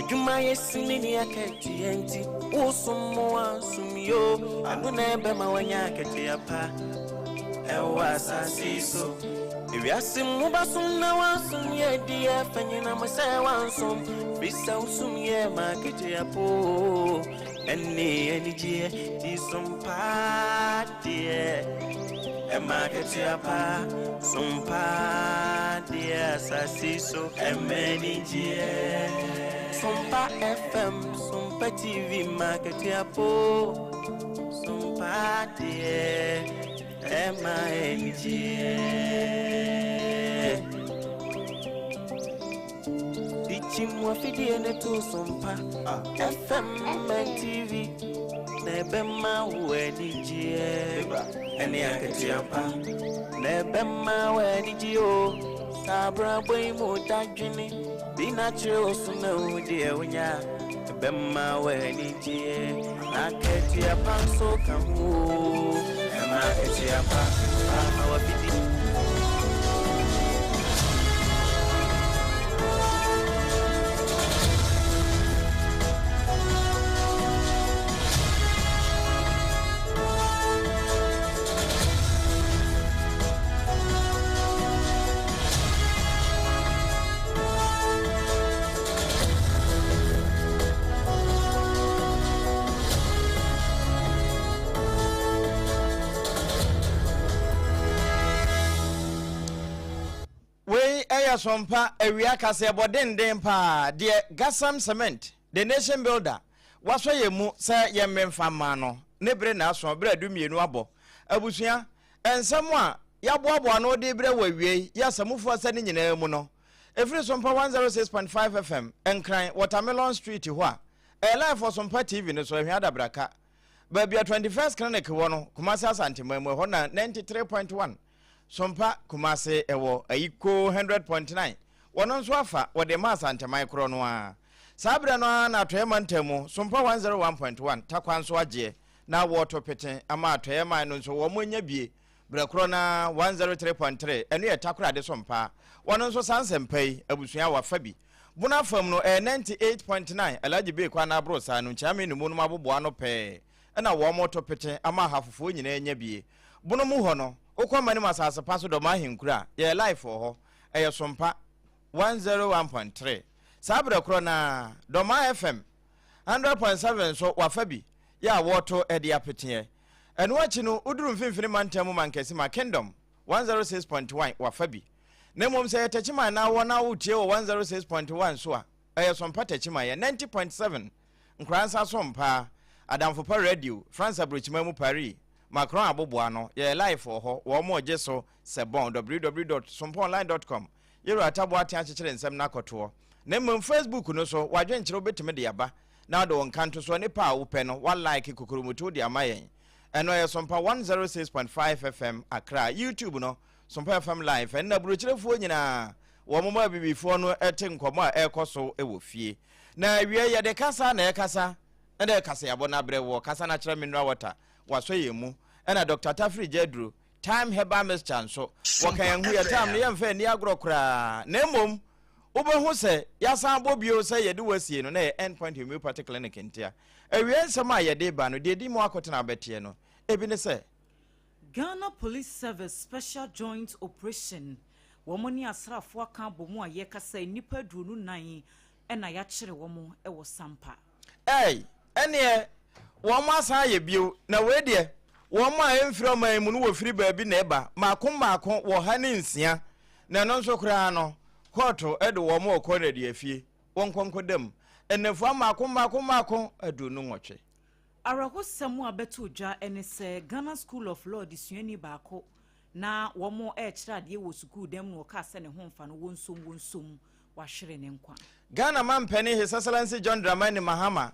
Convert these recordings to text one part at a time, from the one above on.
Adwuma yɛ sini ne akatua nti wosom mo ansom yo ɛno na ɛbɛma woanya akatua pa ɛwɔ asase yi so. Ewiase mu bɛsom na wansom yɛ deɛ fa nyinam sɛ wansom firi sɛ wosom yɛ ma akatua po ɛne anigyeɛ ti som paa deɛ ɛma akatua pa som paa deɛ asase so ɛma anigyeɛ Sompa FM Sompa TV ma akatua po Sompa deɛ ɛma anigyeɛ Dichimwa fidie ne to Sompa FM and TV na ɛbɛma wo anigyeɛ ɛne akatua pa na ɛbɛma wo anigyeɛ o saa abrabɔ yi mu dadwene bi na kyerɛ wo so na wo deɛ wonya ɛbɛma wo anigyeɛ na akatua pa nso ka ho o ɛma akatua pa ama wafidie. Wei yɛ Sompa awia kaseɛbɔ denden paa deɛ Gasam Cement, the nation builder, wasɔ yɛn mu sɛ yɛmmemfa mmaa no ne bere na aso bere a 12 abɔ. Abusua, nsɛm a yɛaboaboa ano de rebrɛ wɔ awiei yi asamufoɔ asa no nyinaa mu no, ɛfiri Sompa 106.5 FM, Nkran, Watermelon Street hɔ a, ɛyɛ live wɔ Sompa TV no so, Ahwea Adabraka. Baabi a 21st Clinic wɔ no, Kumasi Asanteman mu, ɛhɔ na 93.1 Sompa Kumasi ɛwɔ, Ayiko 100.9 wɔno nso afa, wɔde ma Asanteman korɔ no ara. Saa berɛ no ara na Atɔeɛ Mantam mu, Sompa 101.1, Tarkwa nso agyeɛ na wɔreto pete ama Atɔeɛ man no nso wɔn anya bie berɛ korɔ no ara, 103.3, ɛno yɛ Takoradi Sompa, wɔno nso saa nsɛmpa yi abusua wɔafa bi. Bono afam no ɛyɛ 98.9, Alhaji Bey kwan no aboro saa no, Nkyea Menu mu nom aboboa ano pɛɛ na wɔreto pete ama Ahafofoɔ nyinaa anya bie. Bono mu hɔ no, wokɔ Manim asase pa so Dɔm Ahenkuro a, yɛyɛ live wɔ hɔ, ɛyɛ Sompa 101.3. Saa berɛ korɔ no ara, Dɔmaa FM 100.7 nso wɔafa bi yɛ a wɔreto de apeteɛ. Ɛno akyi no, woduru Mfimfini Mantam mu Mankesima, Kingdom 106.1 wɔafa bi. Na mmom sɛ ɛyɛ Techiman na wɔ na woretie wɔ 106.1 so a, ɛyɛ Sompa Techiman, yɛ 90.7 Nkoransa Sompa, Adamfo Pa Radio, France Aburokyiman mu Paris, Macron aboboano, yɛyɛ live wɔ hɔ, wɔn regye so sɛ bɔn, www.sompaonline.com Yɛwura Tabo Aten akyekyere nsɛm no akɔtoɔ. Na mmom Facebook no so, w'adwenkyerɛ wobɛtumi de aba na wode wo nkantosoɔ ne pɛ a wopɛ no wa like kokoromutuo de ama yɛn. Ɛno ɛyɛ Sompa 106.5 FM Accra. YouTube no, Sompa FM Live. Ɛno na aburokyerefoɔ nyinaa, wɔn ma abibifoɔ no te nkɔmmɔ a ɛrekɔ so wɔ fie. Na awiei yɛde kasa na ɛkasa na ɛkaseabɔ no abrɛ woɔ. Kasa no akyerɛ mineral water, wasɔ yɛn mu. Ɛna Dr. Tafiri Gyaduro, Thyme herbal mixture nso, wɔka yɛn ho yɛ thyme no yɛmfa nni agorɔ koraa na mmom wobɛhu sɛ yɛasan abɔ bio sɛ yɛde wo asie no na ɛyɛ End Point Homeopathy Clinic ntia. Awiei nsɛm a yɛde ba no, deɛ ɛdi mu akotena a wobɛteɛ no, ebi ne sɛ. Ghana Police Service Special Joint Operation, wɔn ne asraafoɔ aka abɔ mu a yɛrekasa yi nnipa 24 na yɛakyere wɔn wɔ Sampa. Ɛɛi, ɛneɛ wɔn asan ayɛ bio, na wei deɛ, wɔn a ɛmfiri ɔman yi mu no wɔfiri baabi na ɛba, mmaako mmaako wɔ ha ne nsia, na ɛno nso koraa no, kɔɔto de wɔn rekɔ nneduafie, wɔnkɔ nkɔda mu nnafua mmaako mmaako mmaako 28. Awerɛhosɛm a bɛtoo dwa ne sɛ Ghana School of Law desuani baako na wɔrekyerɛ adeɛ wɔ sukuu dan mu na ɔkaa sɛ ne ho mfa no, wɔnsom wɔnsom, wahwere ne nkwa. Ghana Manpanin His Excellency John Dramani Mahama,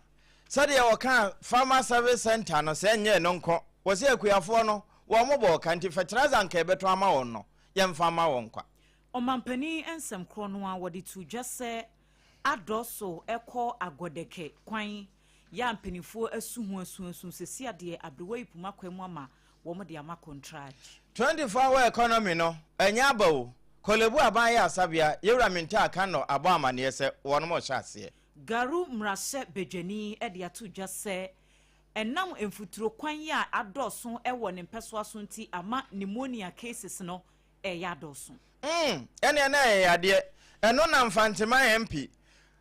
sɛdeɛ ɔkaa Farmer Service Centre no, sɛ ɛnyɛ ɛno nko, wɔse akuafoɔ no, wɔn bɔɔ ka nti fertilizer anka yɛbɛtɔn ama wɔn no, yɛmfa mma wɔn kwa. Ɔmanpanin nsɛm korɔ no ara wɔde too dwa sɛ adɔɔso kɔ Agɔdɛkɛ kwan yɛ a mpaninfoɔ asu ho asuasu sɛsi adeɛ aberewa yi puma kwan mu ama wɔn de ama kontraj. 24 hour economy no ɛnyɛ aba o, Korlebu aban yɛ asabea, Yewura Mintah Akanno abɔ amaneɛ sɛ wɔnom rehyɛ aseɛ. Garu mmarahyɛ badwani de ato dwa sɛ ɛnam mfuturo kwan yi a adɔɔso wɔ ne mpɛsoa so nti ama pneumonia cases no reyɛ adɔɔso. Mm, ɛneɛ na ɛyɛ yadeɛ. Ɛno na Mfanteman MP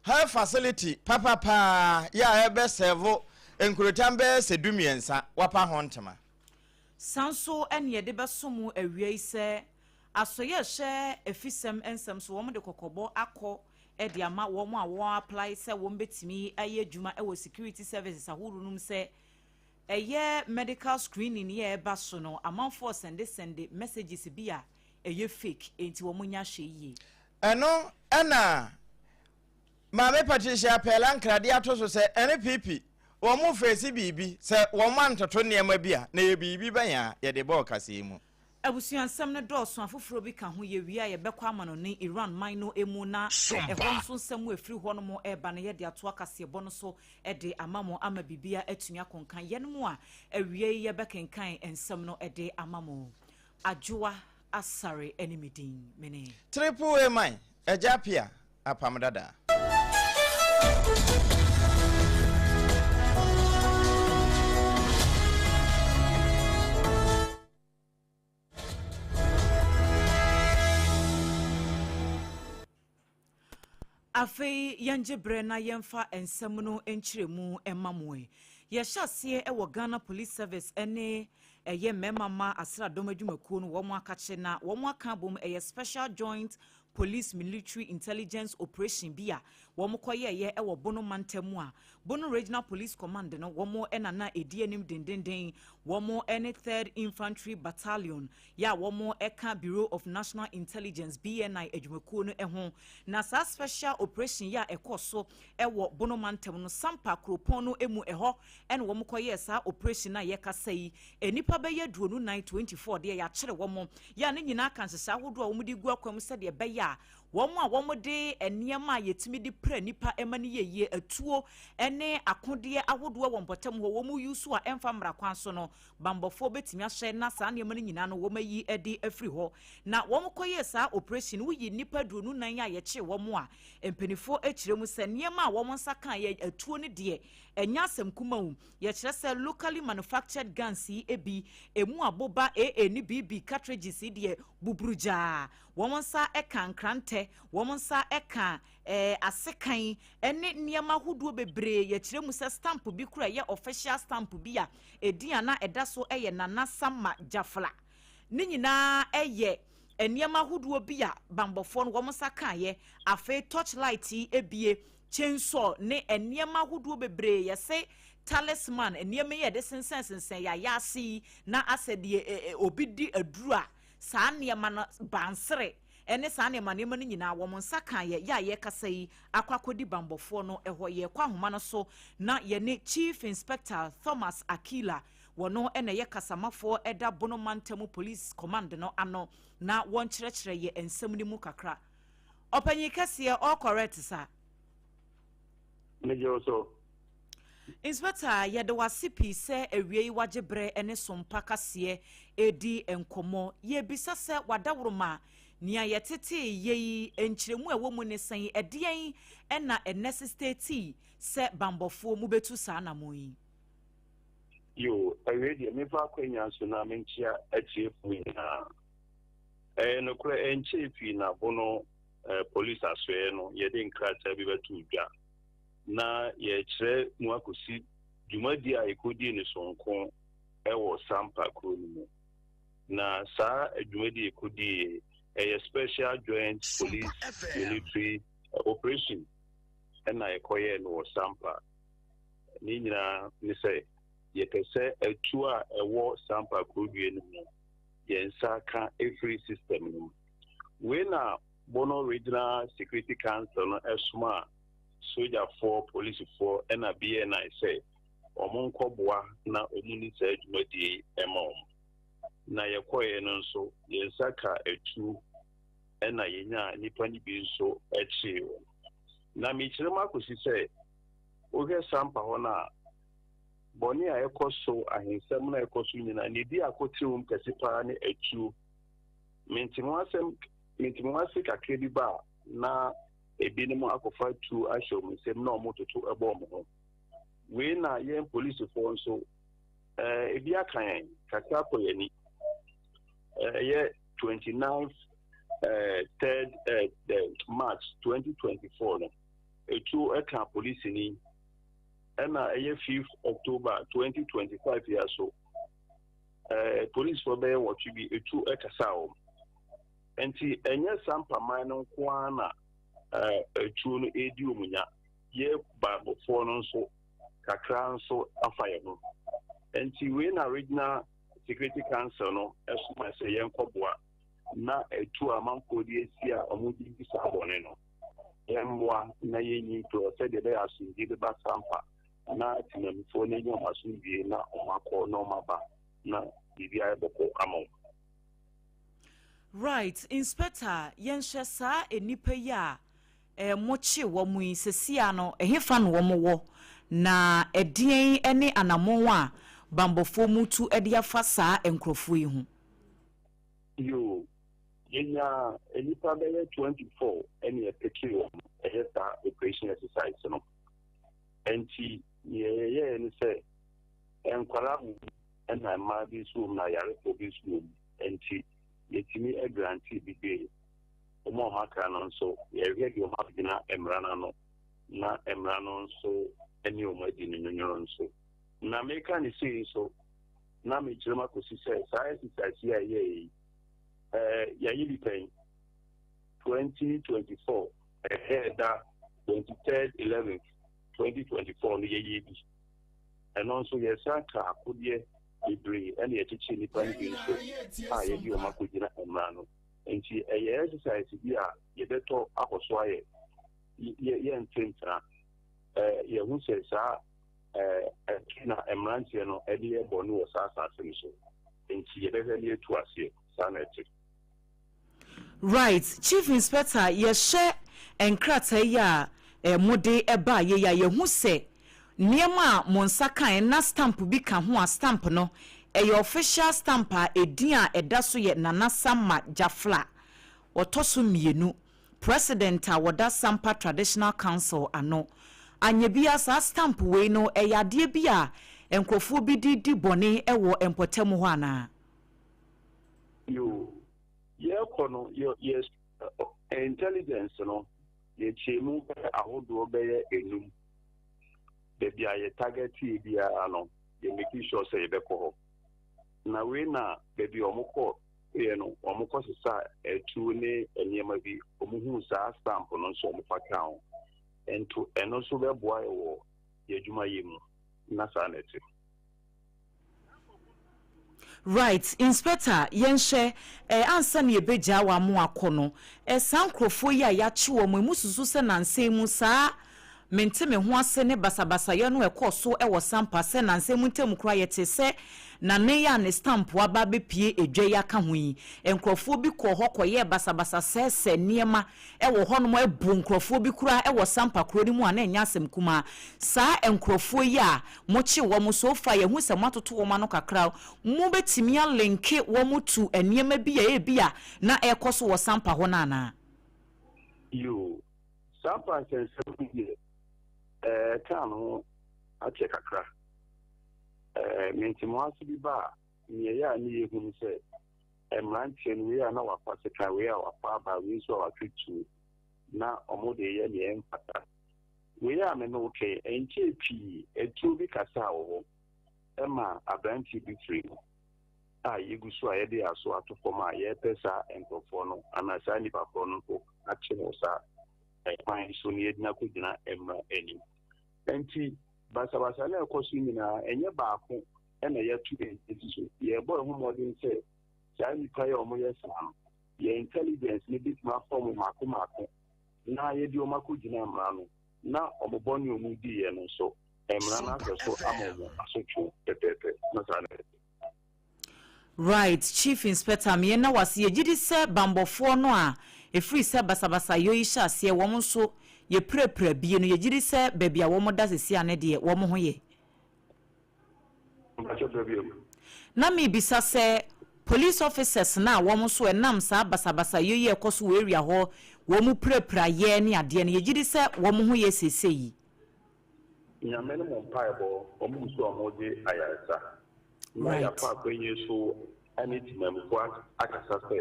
health facility papa paa yɛ a ɛbɛ sɛvo nkurotan bɛyɛ sɛ 13, wapa ho ntoma. Saa nso ne yɛde bɛso mo awia yi sɛ Asɔeɛ a ɛhwɛ afisɛm nsɛm so wɔn de kɔkɔbɔ akɔ de ama wɔn a wɔn apply sɛ wɔn bɛtumi ayɛ adwuma wɔ security services ahorow no mu sɛ ɛyɛ medical screening yɛ ɛba so no amanfoɔ sɛnde sɛnde messages bi a ɛyɛ fake enti wɔn nyɛ ahwɛ yie. Ɛno na Maame Patricia Perla Nkrade ato so sɛ NPP wɔn feesi biribi sɛ wɔn antoto nneɛma bi a na ɛyɛ biribi bɛn a yɛde bɔɔ kaseɛ mu. Abusua nsɛm no dɔɔso, afoforɔ bi ka ho. Yɛwie a, yɛbɛkɔ amanɔne, Iran man no mu, na ɛhɔ nso nsɛm a ɛfiri hɔnom reba no, yɛde atoa kaseɛbɔ no so de ama mo ama biribiara atumi akonkan yɛn mo a awiei yi yɛbɛkenkan nsɛm no de ama mo. Adwoa Asare ne me din, mene. Triple A man, Agya Appiah, Apam Dada. Afei yɛngye berɛ na yɛmfa nsɛm no nkyerɛmu mma mo ɛ. Yɛhyɛ aseɛ wɔ Ghana Police Service ne ɛyɛ mmarima ma asradɔm adwumakuo no wɔn akakye na wɔn aka abom ɛyɛ Special Joint Police Military Intelligence Operation bi a wɔn kɔyɛɛyɛ wɔ Bono mantam mu a Bono Regional Police Command no wɔn na na ɛdi anim dendenden, wɔn ne Third Infantry Battalion yɛ a wɔn ka Bureau of National Intelligence, BNI, adwumakuo no ho. Na saa special operation yi a ɛkɔɔ so wɔ Bono mantam no, Sampa kuropɔn no mu ɛhɔ na wɔn kɔyɛɛ saa operation no a yɛkasa yi. Nnipa bɛyɛ 24, 24 deɛ yɛakyere wɔn, yɛ a ne nyinaa ka nhyehyɛ ahodoɔ a wɔde gu akwan mu sɛdeɛ ɛbɛyɛ a Wɔn a wɔde nneɛma a yɛtumi de pira nnipa ma no yɛ yie, atuo ne akodeɛ ahodoɔ wɔ mpɔtam hɔ, wɔn use a ɛmfa mmara kwan so no, bammɔfoɔ bɛtumi ahyɛ na saa nneɛma no nyinaa no wɔayi de afiri hɔ. Na wɔkɔyɛɛ saa operation no, woyi nnipa 24 a yɛkyee wɔn a, mpanimfoɔ kyerɛ mu sɛ nneɛma a wɔn nsa kaeɛ, atuo no deɛ, ɛnyɛ asɛm kuma o. Yɛkyerɛ sɛ locally manufactured guns yi bi, ɛmu aboba AA ne BB cartridges yi deɛ, buburugyaa. Wɔn nsa ka nkrantɛ, wɔn nsa ka eh, asekan ne nneɛma ahodoɔ bebree. Yɛkyerɛ mu sɛ stamp bi kora ɛyɛ official stamp bi a ɛdin a na ɛda so yɛ Nana Sama Jafla. Ne nyinaa yɛ nneɛma ahodoɔ bi a bambɔfoɔ no wɔn nsa kaeɛ. Afei torchlight yi ebie, chainsaw ne nneɛma ahodoɔ bebree. Yɛse talisman, nneɛma yi a yɛde sensɛnsensɛn yɛayɛ ase yi na asɛ deɛ eh, eh, obi di aduru a Saa nneɛma no, bansere ne saa nneɛma nneɛma no nyinaa, wɔn nsa kaa yɛ, yɛ a yɛrekasa yi, akɔ akɔdi banbɔfoɔ no hɔ. Yɛrekɔ ahoma no so na yɛne Chief Inspector Thomas Akila, wɔno na ɛyɛ kasamafoɔ da Bono Mantam Police Command no ano, na wɔnkyerɛkyerɛ yɛ nsɛm no mu kakra. Ɔpanyin kɛseɛ, all correct sa? Megye wo so. Inspector, yɛda wo ase pii sɛ awiei wagye berɛ ne Sompa kaseɛ redi nkɔmmɔ. Yɛrebisa sɛ w'adaworoma, nea yɛtetee yɛ yi, nkyerɛmu a ɛwɔ mu ne sɛn? Ɛdeɛn na ɛnɛsesitetii sɛ banbɔfoɔ mobɛtu saa anammɔn yi? Yoo, awiei deɛ memfa akwanya so na menkyea atiefoɔ nyinaa. Ɛyɛ nokorɛ, ɛnkyɛɛ pii na Bono Police Asoɛeɛ no yɛde nkrataa bi bɛtoo dwa. na yɛrekyerɛ mu akosi dwumadi a yekodii no soronko wɔ Sampa kurow no mu. Na saa dwumadi a yekodii yi, ɛyɛ Special Joint Police Military Operation na yɛkɔyɛɛ no wɔ Sampa. Ne nyinaa ne sɛ yɛpɛ sɛ atuo a ɛwɔ Sampa kurodua no mu yɛn nsa ka ɛfiri system no mu. Wei na Bono Regional Security Council no somaa sogyafoɔ, polisifoɔ ɛna BNI sɛ wɔn nkɔboa na wɔn nni saa dwumadie yi ma wɔn. Na yɛkɔeɛ no nso yɛn nsa kaa atuo ɛna yɛnyaa nnipa no bi nso kyee wɔn. Na mekyerɛ mu akɔsi sɛ wohwɛ Sampa hɔ no a, bɔne a ɛkɔ so, ahensɛm no a ɛkɔ so nyinaa, nea ɛdi akotene wom kɛse paa ne atuo. Mente ho asɛm, mente ho ase kakra bi ba a na. Ebinom akɔfa tuo ahyɛ wɔn nsam na wɔtoto bɔ wɔn ho. Wei na yɛn polisifoɔ nso, ebi aka yɛn kakra kɔ yɛn ani. Ɛyɛ 29 3rd March 2024 no, etuo ɛka polisini. Ɛna ɛyɛ 5th October 2025 yɛ so, polisifoɔ bɛyɛ 8 bi etuo ɛkasa wɔn. Nti ɛnyɛ Sampaman no nko ara na etuo no edi wɔn nya. Yɛ bammɔfoɔ no nso kakra nso afa yɛn ho. Nti wei na Regional Security Council no ɛsoma sɛ yɛnkɔboa na etuo amanfoɔ de esi a wɔn de di saa bɔne no, yɛmmoa na yɛnyi mfiri sɛdeɛ ɛbɛyɛ asomdwie bɛba Sampa na temamufoɔ no anya wɔn asomdwie na wɔn akɔ na wɔn aba na biribi ayɛ bɔkɔ ama wɔn. Right, Inspector, yɛnhyɛ saa nnipa yi a mokye wɔn yi sesia no, ɛhefa na wɔn wɔ, na ɛdeɛn ne anammɔn a bambɔfoɔ mu tu de afa saa nkurɔfoɔ yi ho? Yo, yɛnya nnipa bɛyɛ 24 ɛne ɛpeke wɔn ɛyɛ saa operation exercise no. Nti nea yɛyɛɛ ne sɛ nkwadaa wɔ mu, ɛna mmaa bi nso wɔ mu, na ayarefoɔ bi nso wɔ mu. Nti yɛtumi agrant bi bail. Wɔn a wɔaka no nso, yɛhwɛ deɛ wɔn abɛgyina mmara no ano, na mmara no nso ne wɔn adi no nwonwono nso. Na meka ne sei nso, na mekyerɛ mu akɔsi sɛ saa exercise yi a yɛyɛ yi, yɛayɛ bi pɛn 2024, ɛyɛ da 23rd 11th 2024 no yɛyɛ bi. Ɛno nso yɛsan ka akodeɛ bebree ɛna yɛkyekyere nnipa no bi nso a yɛde wɔn akɔgyina mmara no. Nti ɛyɛ exercise bi a yɛbɛtɔ akɔ so ayɛ, yɛnte ntena. Yɛhu sɛ saa ɛtu na mmeranteɛ no ɛde yɛ bɔne wɔ saa asase no so, nti yɛbɛhwɛ ne yɛtu aseɛ. Saa na ɛte. Right, Chief Inspector, yɛhyɛ nkrataa yi a mode ɛbaa yɛ yi a, yɛhu sɛ nneɛma a mo nsa kae na stamp bi ka ho, a stamp no ɛyɛ official stamp a edin a ɛda so yɛ Nana Sama Jafla, ɔtɔ so mmienu, president a wɔda Sampa Traditional Council ano. Anya bia saa stamp wei no ɛyɛ adeɛ bi a nkurɔfoɔ bi de di bɔne wɔ mpɔtam hɔ anaa? Yo, yɛkɔ no, yɛ intelligence no, yɛkyɛ mu bɛyɛ ahodoɔ bɛyɛ enum. Baabi a yɛ target yɛ biara no, yɛ make sure sɛ yɛbɛkɔ hɔ. Na wei na baabi a wɔn kɔ yɛ no, wɔn kɔ sesa ɛtuo ne nneɛma bi, wɔn hu saa stamp no nso, wɔn fa ka ho. Nto ɛno nso bɛboa yɛ wɔ yɛ adwuma yɛ mu, na saa na ɛte. Right, Inspector, yɛnhyɛ ansa na yɛbɛgyaa wɔn amo akɔ no, saa nkurɔfoɔ yi a yɛakye wɔn, emu susu sɛ nansa mu saa mente me ho ase ne basabasayɛ no ɛkɔɔ so wɔ Sampa, sɛ nansa mu ntam koraa yɛte sɛ nane yi a ne stamp aba abɛpie edwa yi aka ho yi, nkurɔfoɔ bi kɔɔ hɔ kɔyɛɛ basabasa sɛɛsɛ nneɛma ɛwɔ hɔnom, ɛbu nkurɔfoɔ bi koraa ɛwɔ Sampa kuro no mu a na ɛnyɛ asɛm kumaa. Saa nkurɔfoɔ yi a mokye wɔn, so far yɛhu sɛ moatoto wɔn ano kakra, mobɛtumi alink wɔn to nneɛma bi a ebi a na ɛrekɔ so wɔ Sampa hɔ no anaa? Yo, Sampa nsɛnsɛm deɛ, kaa no ho akyɛ kakra. Mentemo ase bi ba a, nea ɛyɛ a ne yɛhu no sɛ mmeranteɛ no, wei a na wafa sekan, wei a wafa aba, wei nso a watwe tuo, na ɔmo de yɛ nea ɛmfata. Wei a me ne wo kɛn, ɛnkyɛɛ pii, atuo bi kasaa wɔ hɔ ɛma aberanteɛ bi firi mu a yɛgu so a yɛde aso ato fam a yɛrepɛ saa nkurɔfoɔ no anaa saa nnipakorɔ no mpo akye no saa ɛkwan so na yɛgyina kɔgyina mmara anim. Nti basabasa na ɛkɔ so nyinaa, ɛnyɛ baako ɛna yɛto nsi so. Yɛbɔ ɛho mmɔden sɛ saa nnipa yi a wɔyɛ saa no, yɛn intelligence no bɛtumi afa wɔn mmaako mmaako na yɛde wɔn akɔgyina mmara no, na wɔn bɔne a wɔn diiɛ no nso, mmara no ahwɛ so ama wɔn asotwe pɛpɛɛpɛ, na saa na ɛte. Right, Chief Inspector, mmiɛ na wase. Yɛgye di sɛ bambɔfoɔ no a ɛfiri sɛ basabasa yɔ yi hyɛ aseɛ, wɔn nso yɛpirapira bie no, yɛgye di sɛ baabi a wɔn da sesi a ne deɛ wɔn ho yɛ. Na mebisa sɛ Police officers no a wɔn nso ɛnam saa basabasayɛ yi a ɛkɔ so wɔ area hɔ wɔn pirapirayɛ ne adeɛ no, yɛgye di sɛ wɔn ho yɛ seesei yi? Nyame ne mo mpaebɔ, wɔn gu so a wɔregye ayaresa. Na yɛafa akwanyi so ne temamufo akasa sɛ,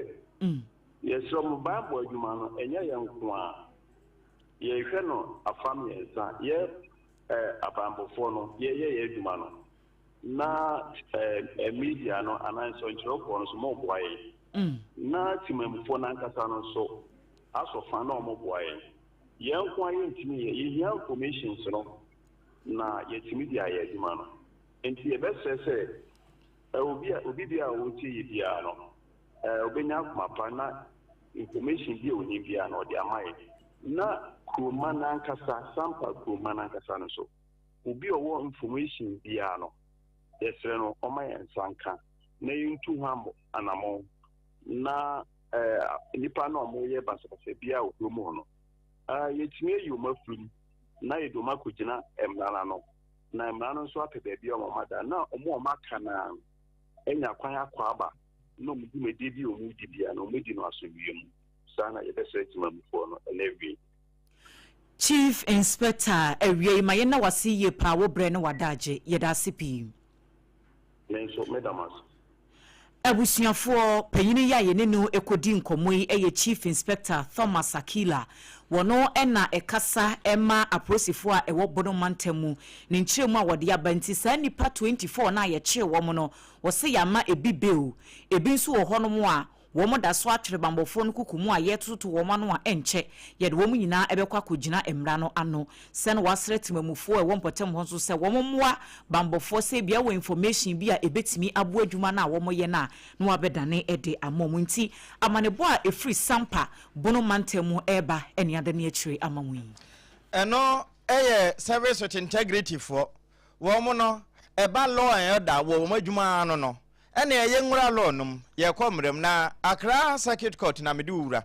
Yɛsrɛ mo, Bible adwuma no, ɛnyɛ yɛn nko ara. Yɛhwɛ no afa mmiɛnsa. Yɛ abanbɔfoɔ no, yɛyɛ yɛn adwuma no, na media no anaa nsɛnkyerɛwfoɔ no nso, moboa yɛn. Na temammufoɔ no ankasa no nso asɔ fa na wɔboa yɛn. Yɛn nko ara yɛntumi nyɛ, yɛhia informations no na yɛatumi de ayɛ adwuma no. Nti yɛbɛsrɛ sɛ obi a obi biara a ɔretie yɛ biara no, ɔbɛnya akoma pa na information bi a ɔnim biara no ɔde ama yɛn. Na kuroma no ankasa, Sampa kuroma no ankasa no nso, obi a ɔwɔ information biara no, yɛsrɛ no ɔma yɛn nsa nka na yɛntu ho anammɔn na nnipa no a wɔyɛ basabasa biara wɔ kurom hɔ no, yɛtumi ayi wɔn afiri mu na yɛde wɔn akɔgyina mmara no ano, na mmara no nso apɛ baabi a wɔn ada na wɔn a wɔaka no anya kwan akɔ aba na wɔn dwumadie bi a wɔn di biara no wɔn di no asomdwie mu. Saa na yɛbɛsrɛ temamufoɔ no ɛna awie. Chief Inspector, awie yi ma yɛn na wase yie paa, wo brɛ ne w'adagye, yɛda ase pii. Me nso meda mo ase. Abusuafoɔ, panyini yi a yɛne no kɔdi nkɔmmɔ yi yɛ Chief Inspector Thomas Akila. Wɔno na ɛkasa ma apolisifoɔ a ɛwɔ Bono mantam mu. Ne nkyerɛmu a wɔde aba nti, saa nnipa 24 no a yɛkyee wɔn no, wɔse yɛama ebi bail. Ebi nso wɔ hɔnom a wɔn da so atwere banbɔfoɔ no kuku mu a yɛretoto wɔn ano a ɛnkyɛ yɛde wɔn nyinaa bɛkɔ akɔgyina mmara no ano. Sɛ na wɔasrɛ temamufoɔ a ɛwɔ mpɔtam hɔ nso sɛ wɔn mmoa banbɔfoɔ sɛ ebia wɔ information bi a ɛbɛtumi aboa adwuma no a wɔyɛ no a na wɔabɛdane de ama wɔn. Nti amanebɔ a ɛfiri Sampa Bono mantam mu reba ne ada ne akyire ama mo yi. Ɛno yɛ Service with Integrity foɔ, wɔn no ɛba law and order wɔ wɔn adwuma ano no, ɛnneɛ yɛnwura law no mu, yɛkɔ mmara mu. Na Accra Circuit Court na mede wo wura.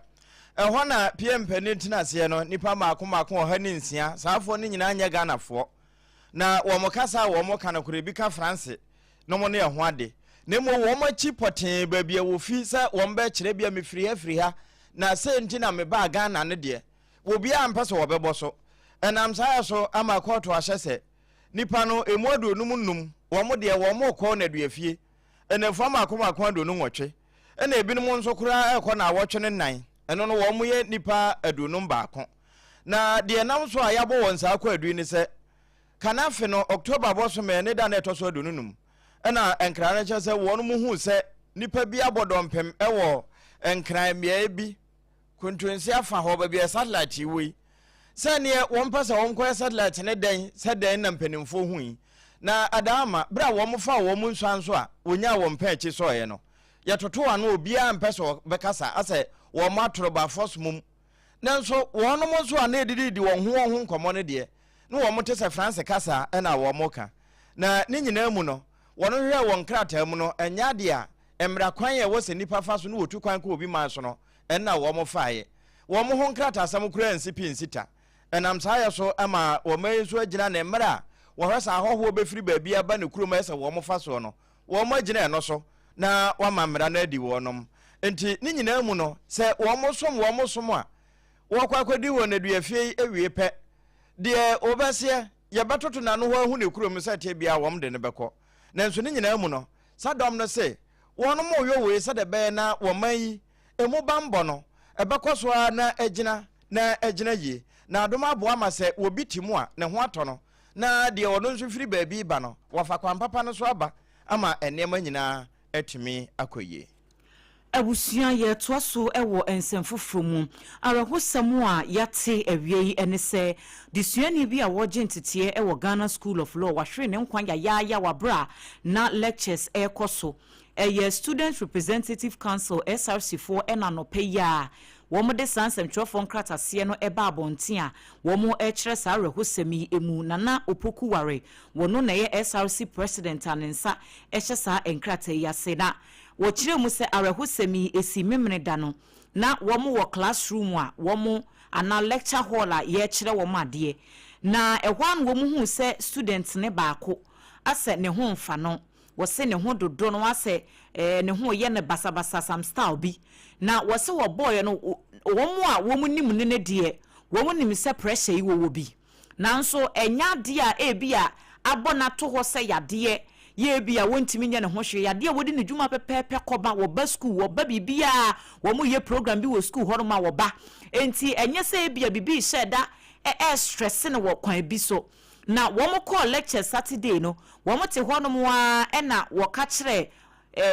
Ɛhɔ na PM panin tena aseɛ no, nnipa mmaako mmaako 106, saafoɔ no nyinaa nyɛ Ghanafoɔ. Na wɔn kasa a wɔn ka no koraa, ebi ka Franse nom ne ɛho ade. Na mmom wɔn akyi pɔtee baabi a wɔfi sɛ wɔn bɛkyerɛ bi a mefiri ha firi ha, na sei nti na mebaa Ghana no deɛ, obiara mpɛ sɛ wɔbɛbɔ so. Ɛnam saa yɛ so ama kɔɔto ahyɛ sɛ Nnipa no, emu 55, wɔn deɛ wɔrekɔ nnaduafie, nnafua mmaako mmaako 28, ɛna ebinom nso koraa rekɔ nnawɔtwe ne nnan, ɛno no wɔyɛ nnipa 51. Na deɛ ɛnam so a yɛabɔ wɔn saa kwaadu yi ne sɛ, kan afe no, October bɔsome ne da no a ɛtɔ so 25, ɛna nkra no kyerɛ sɛ wɔn huu sɛ nnipa bi abɔ dɔmpem wɔ Nkran mmeaeɛ bi, Kontonsi afa hɔ, baabi a satellite yi wɔ yi, sɛ neɛ wɔn pɛ sɛ wɔn kɔyɛ satellite ne dɛn sɛ dɛn na mpanimfoɔ hu yi. Na adaa ama berɛ a wɔn fa wɔn nsua nso a wɔnyaa wɔn pɛn akyi sɔɔeɛ no, yɛtoto ano obiara mpɛ sɛ ɔbɛkasa asɛ wɔn atorobafoɔ mum. Nanso wɔnom nso a na ɛdididi wɔn ho wɔn ho nkɔmmɔ no deɛ, na wɔn te sɛ Franse kasa na wɔn ka. Na ne nyinaa mu no, wɔn hwehwɛɛ wɔn nkrataa mu no, ɛnyɛ adeɛ a mmara kwan a ɛwɔ sɛ nnipa fa so ne wɔtu kwan kɔ obi man so no na wɔn faeɛ. Wɔn ho nkrataasɛm koraa nsi pi nsi ta. Ɛnam saa yɛ so ma wɔn yi nso agyina ne mmerɛ a wɔhwɛ sɛ ahɔhoɔ bɛfiri baabi aba ne kurom a ɛsɛ wɔn fa soɔ no, wɔn agyina ɛno so na wɔama mmara no adi wɔnom. Nti ne nyinaa mu no, sɛ wɔn som wɔn som a wɔkɔ akɔdi wɔ nneduafie yi awie pɛ, deɛ wɔbɛseɛ yɛbɛtoto n'ano hɔ ahu ne kurom sɛ ɛteɛ biara wɔn de no bɛkɔ. Nanso ne nyinaa mu no, saa dɔm no se wɔnom reyɔ wei sɛdeɛ ɛbɛyɛ na wɔn man yi emu banbɔ no, ɛbɛkɔ so ara na agyina na agyina yie, na adom aboa ma sɛ obi te mu a, ne ho atɔ no, na deɛ ɔno nso firi baabi reba no, wafa kwan papa no so aba ama nneɛma nyinaa atumi akɔ yie. Abusua, yɛretoa so wɔ nsɛm foforɔ mu. Awerɛhosɛm a yɛate awia yi ne sɛ, desuani bi a ɔregye nteteɛ wɔ Ghana School of Law, wahwere ne nkwa yayaaya wɔ aberɛ a na lectures rekɔ so. Ɛyɛ Student Representative Council, SRC, foɔ ɛna anɔpa yi a wɔde saa nsɛmtwerɛfoɔ nkrataseɛ no baa abɔnten a wɔrekyerɛ saa awerɛhosɛm yi mu. Nana Opoku Ware, wɔno na ɛyɛ SRC President a ne nsa hyɛ saa nkrataa yi ase. Na wɔkyerɛɛ mu sɛ awerɛhosɛm yi ɛsii Memeneda no, na wɔn wɔ class room a wɔn anaa lecture hall a yɛrekyerɛ wɔn adeɛ. Na ɛhɔ ara na wɔn huu sɛ student no baako asɛ ne ho mfa no. Wɔse ne ho dodo no asɛ ɛɛ ne ho yɛ no basabasa some style bi. Na wɔse wɔbɔɔyɛ no, wɔn a wɔn nim no ne deɛ, wɔn nim sɛ pressure yi wɔwɔ bi. Nanso ɛnyɛ adeɛ a ebi a abɔ n'ato hɔ sɛ yadeɛ yɛ ebi a wɔntumi nyɛ ne ho hwee. Yadeɛ a wɔdi ne dwuma pɛpɛɛpɛ kɔba, wɔba school, wɔba biribiara, wɔn yɛ program bi wɔ school hɔnom a wɔba. Nti ɛnyɛ sɛ ebi a biribi hyɛ da ɛɛ stress no wɔ kwan bi so. Na wɔn kɔɔ lecture Saturday no, wɔn te hɔnom a ɛna wɔka kyerɛ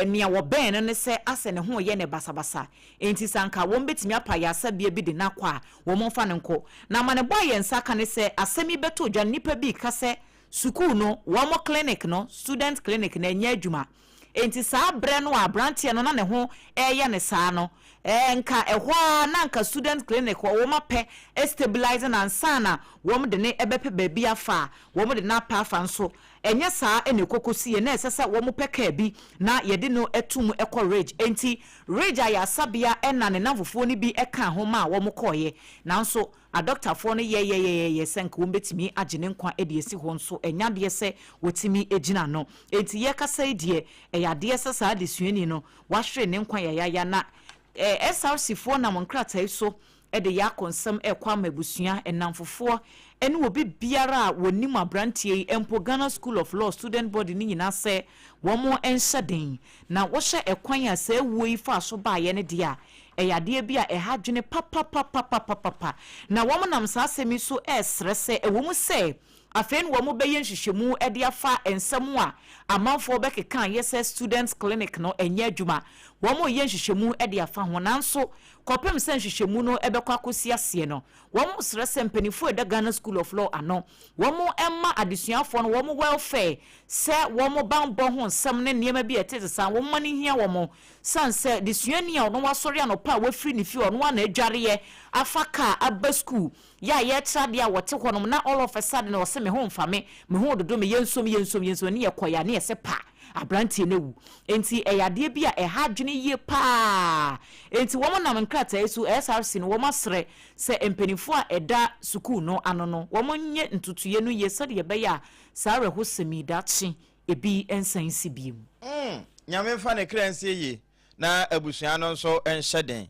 nea wɔbɛn no ne sɛ asɛ ne ho yɛ ne basabasa, nti sɛ anka wɔn bɛtumi apa yasabea bi de n'akɔ a, wɔn mfa no nkɔ. Na ama ne bɔ a yɛn nsa ka ne sɛ asɛm yi bɛtɔ dwa no, nipa bi ka sɛ sukuu no wɔn clinic no, student clinic no, ɛnyɛ adwuma. Nti saa berɛ no a aberanteɛ no na ne ho ɛreyɛ ne saa no, nka ɛhɔ a na nka student clinic hɔ wɔn apɛ stabilize na ansa na wɔn de ne ɛbɛpɛ baabi afa a wɔn de n'apɛ afa. Nso ɛnyɛ saa ɛna ɛkɔkɔ si yɛ na ɛsɛ sɛ wɔn pɛ kaa bi na yɛde no ɛtum ɛkɔ Ridge. Nti Ridge ayasabea ɛna ne namfofoɔ no bi ɛka ho ma a wɔn kɔɔyɛ, nanso adɔktafoɔ no yɛyɛyɛyɛ sɛ nka wɔn bɛtumi agye ne nkwa de asi hɔ, nso ɛnya adeɛ sɛ wɔtumi gyina no. Nti yɛkasa yi deɛ, ɛyɛ adeɛ sɛ saa adesuani no wahwere ne nkwa yayaya. Na SRC foɔ nam nkrataa yi so de yɛ akɔnsɛm ɛkɔ ama abusua, ɛnamfofoɔ ɛne obi biara a wɔnim aberanteɛ yi, mpo Ghana School of Law student body ne nyinaa, sɛ wɔn nhyɛ den na wɔhyɛ ɛkwan a saa ewuo yi fa so baayɛ no deɛ a, ɛyɛ adeɛ bi a ɛha dwene papapapapapa. Na wɔn nam saa asɛm yi so ɛresrɛ sɛ ɛwɔ mu sɛ afei no wɔn bɛyɛ nhwehwɛmu de afa nsɛm a amanfoɔ bɛkeka yɛ sɛ student clinic no ɛnyɛ adwuma, wɔn yɛ nhwehwɛmu de afa ho. Nanso kɔpem sɛ nhwehwɛmu no ɛbɛkɔ akɔsi aseɛ no, wɔn srɛ sɛ mpanimfoɔ ɛda Ghana School of Law ano, wɔn mma adesuafoɔ no wɔn welfare, sɛ wɔn banbɔ ho nsɛm ne nneɛma bi a ɛte saa, wɔn mma no hia wɔn san sɛ desuani a ɔno wasɔre anɔpa a wafiri ne fie, ɔno ana adwareɛ afa kaa aba school yɛ a yɛkyerɛ adeɛ a wɔte hɔnom, na all of a sudden ɔsɛ me ho mfa me, me ho dodo me, yɛnsom, yɛnsom, yɛnsom ne yɛkɔ yɛ a ne yɛsɛ pa aberanteɛ no awu. Nti ɛyɛ adeɛ bi a ɛha adwene yie paa. Nti wɔn nam nkrataa yi so, SRC no, wɔn asrɛ sɛ mpanimfoɔ a ɛda sukuu no ano no, wɔn nyɛ ntutuiɛ no yie sɛdeɛ ɛbɛyɛ a saa awerɛhosɛm yi daakye ebi nsan si biem. Nyame mfa ne kra nsie yie na abusua no nso nhyɛ den.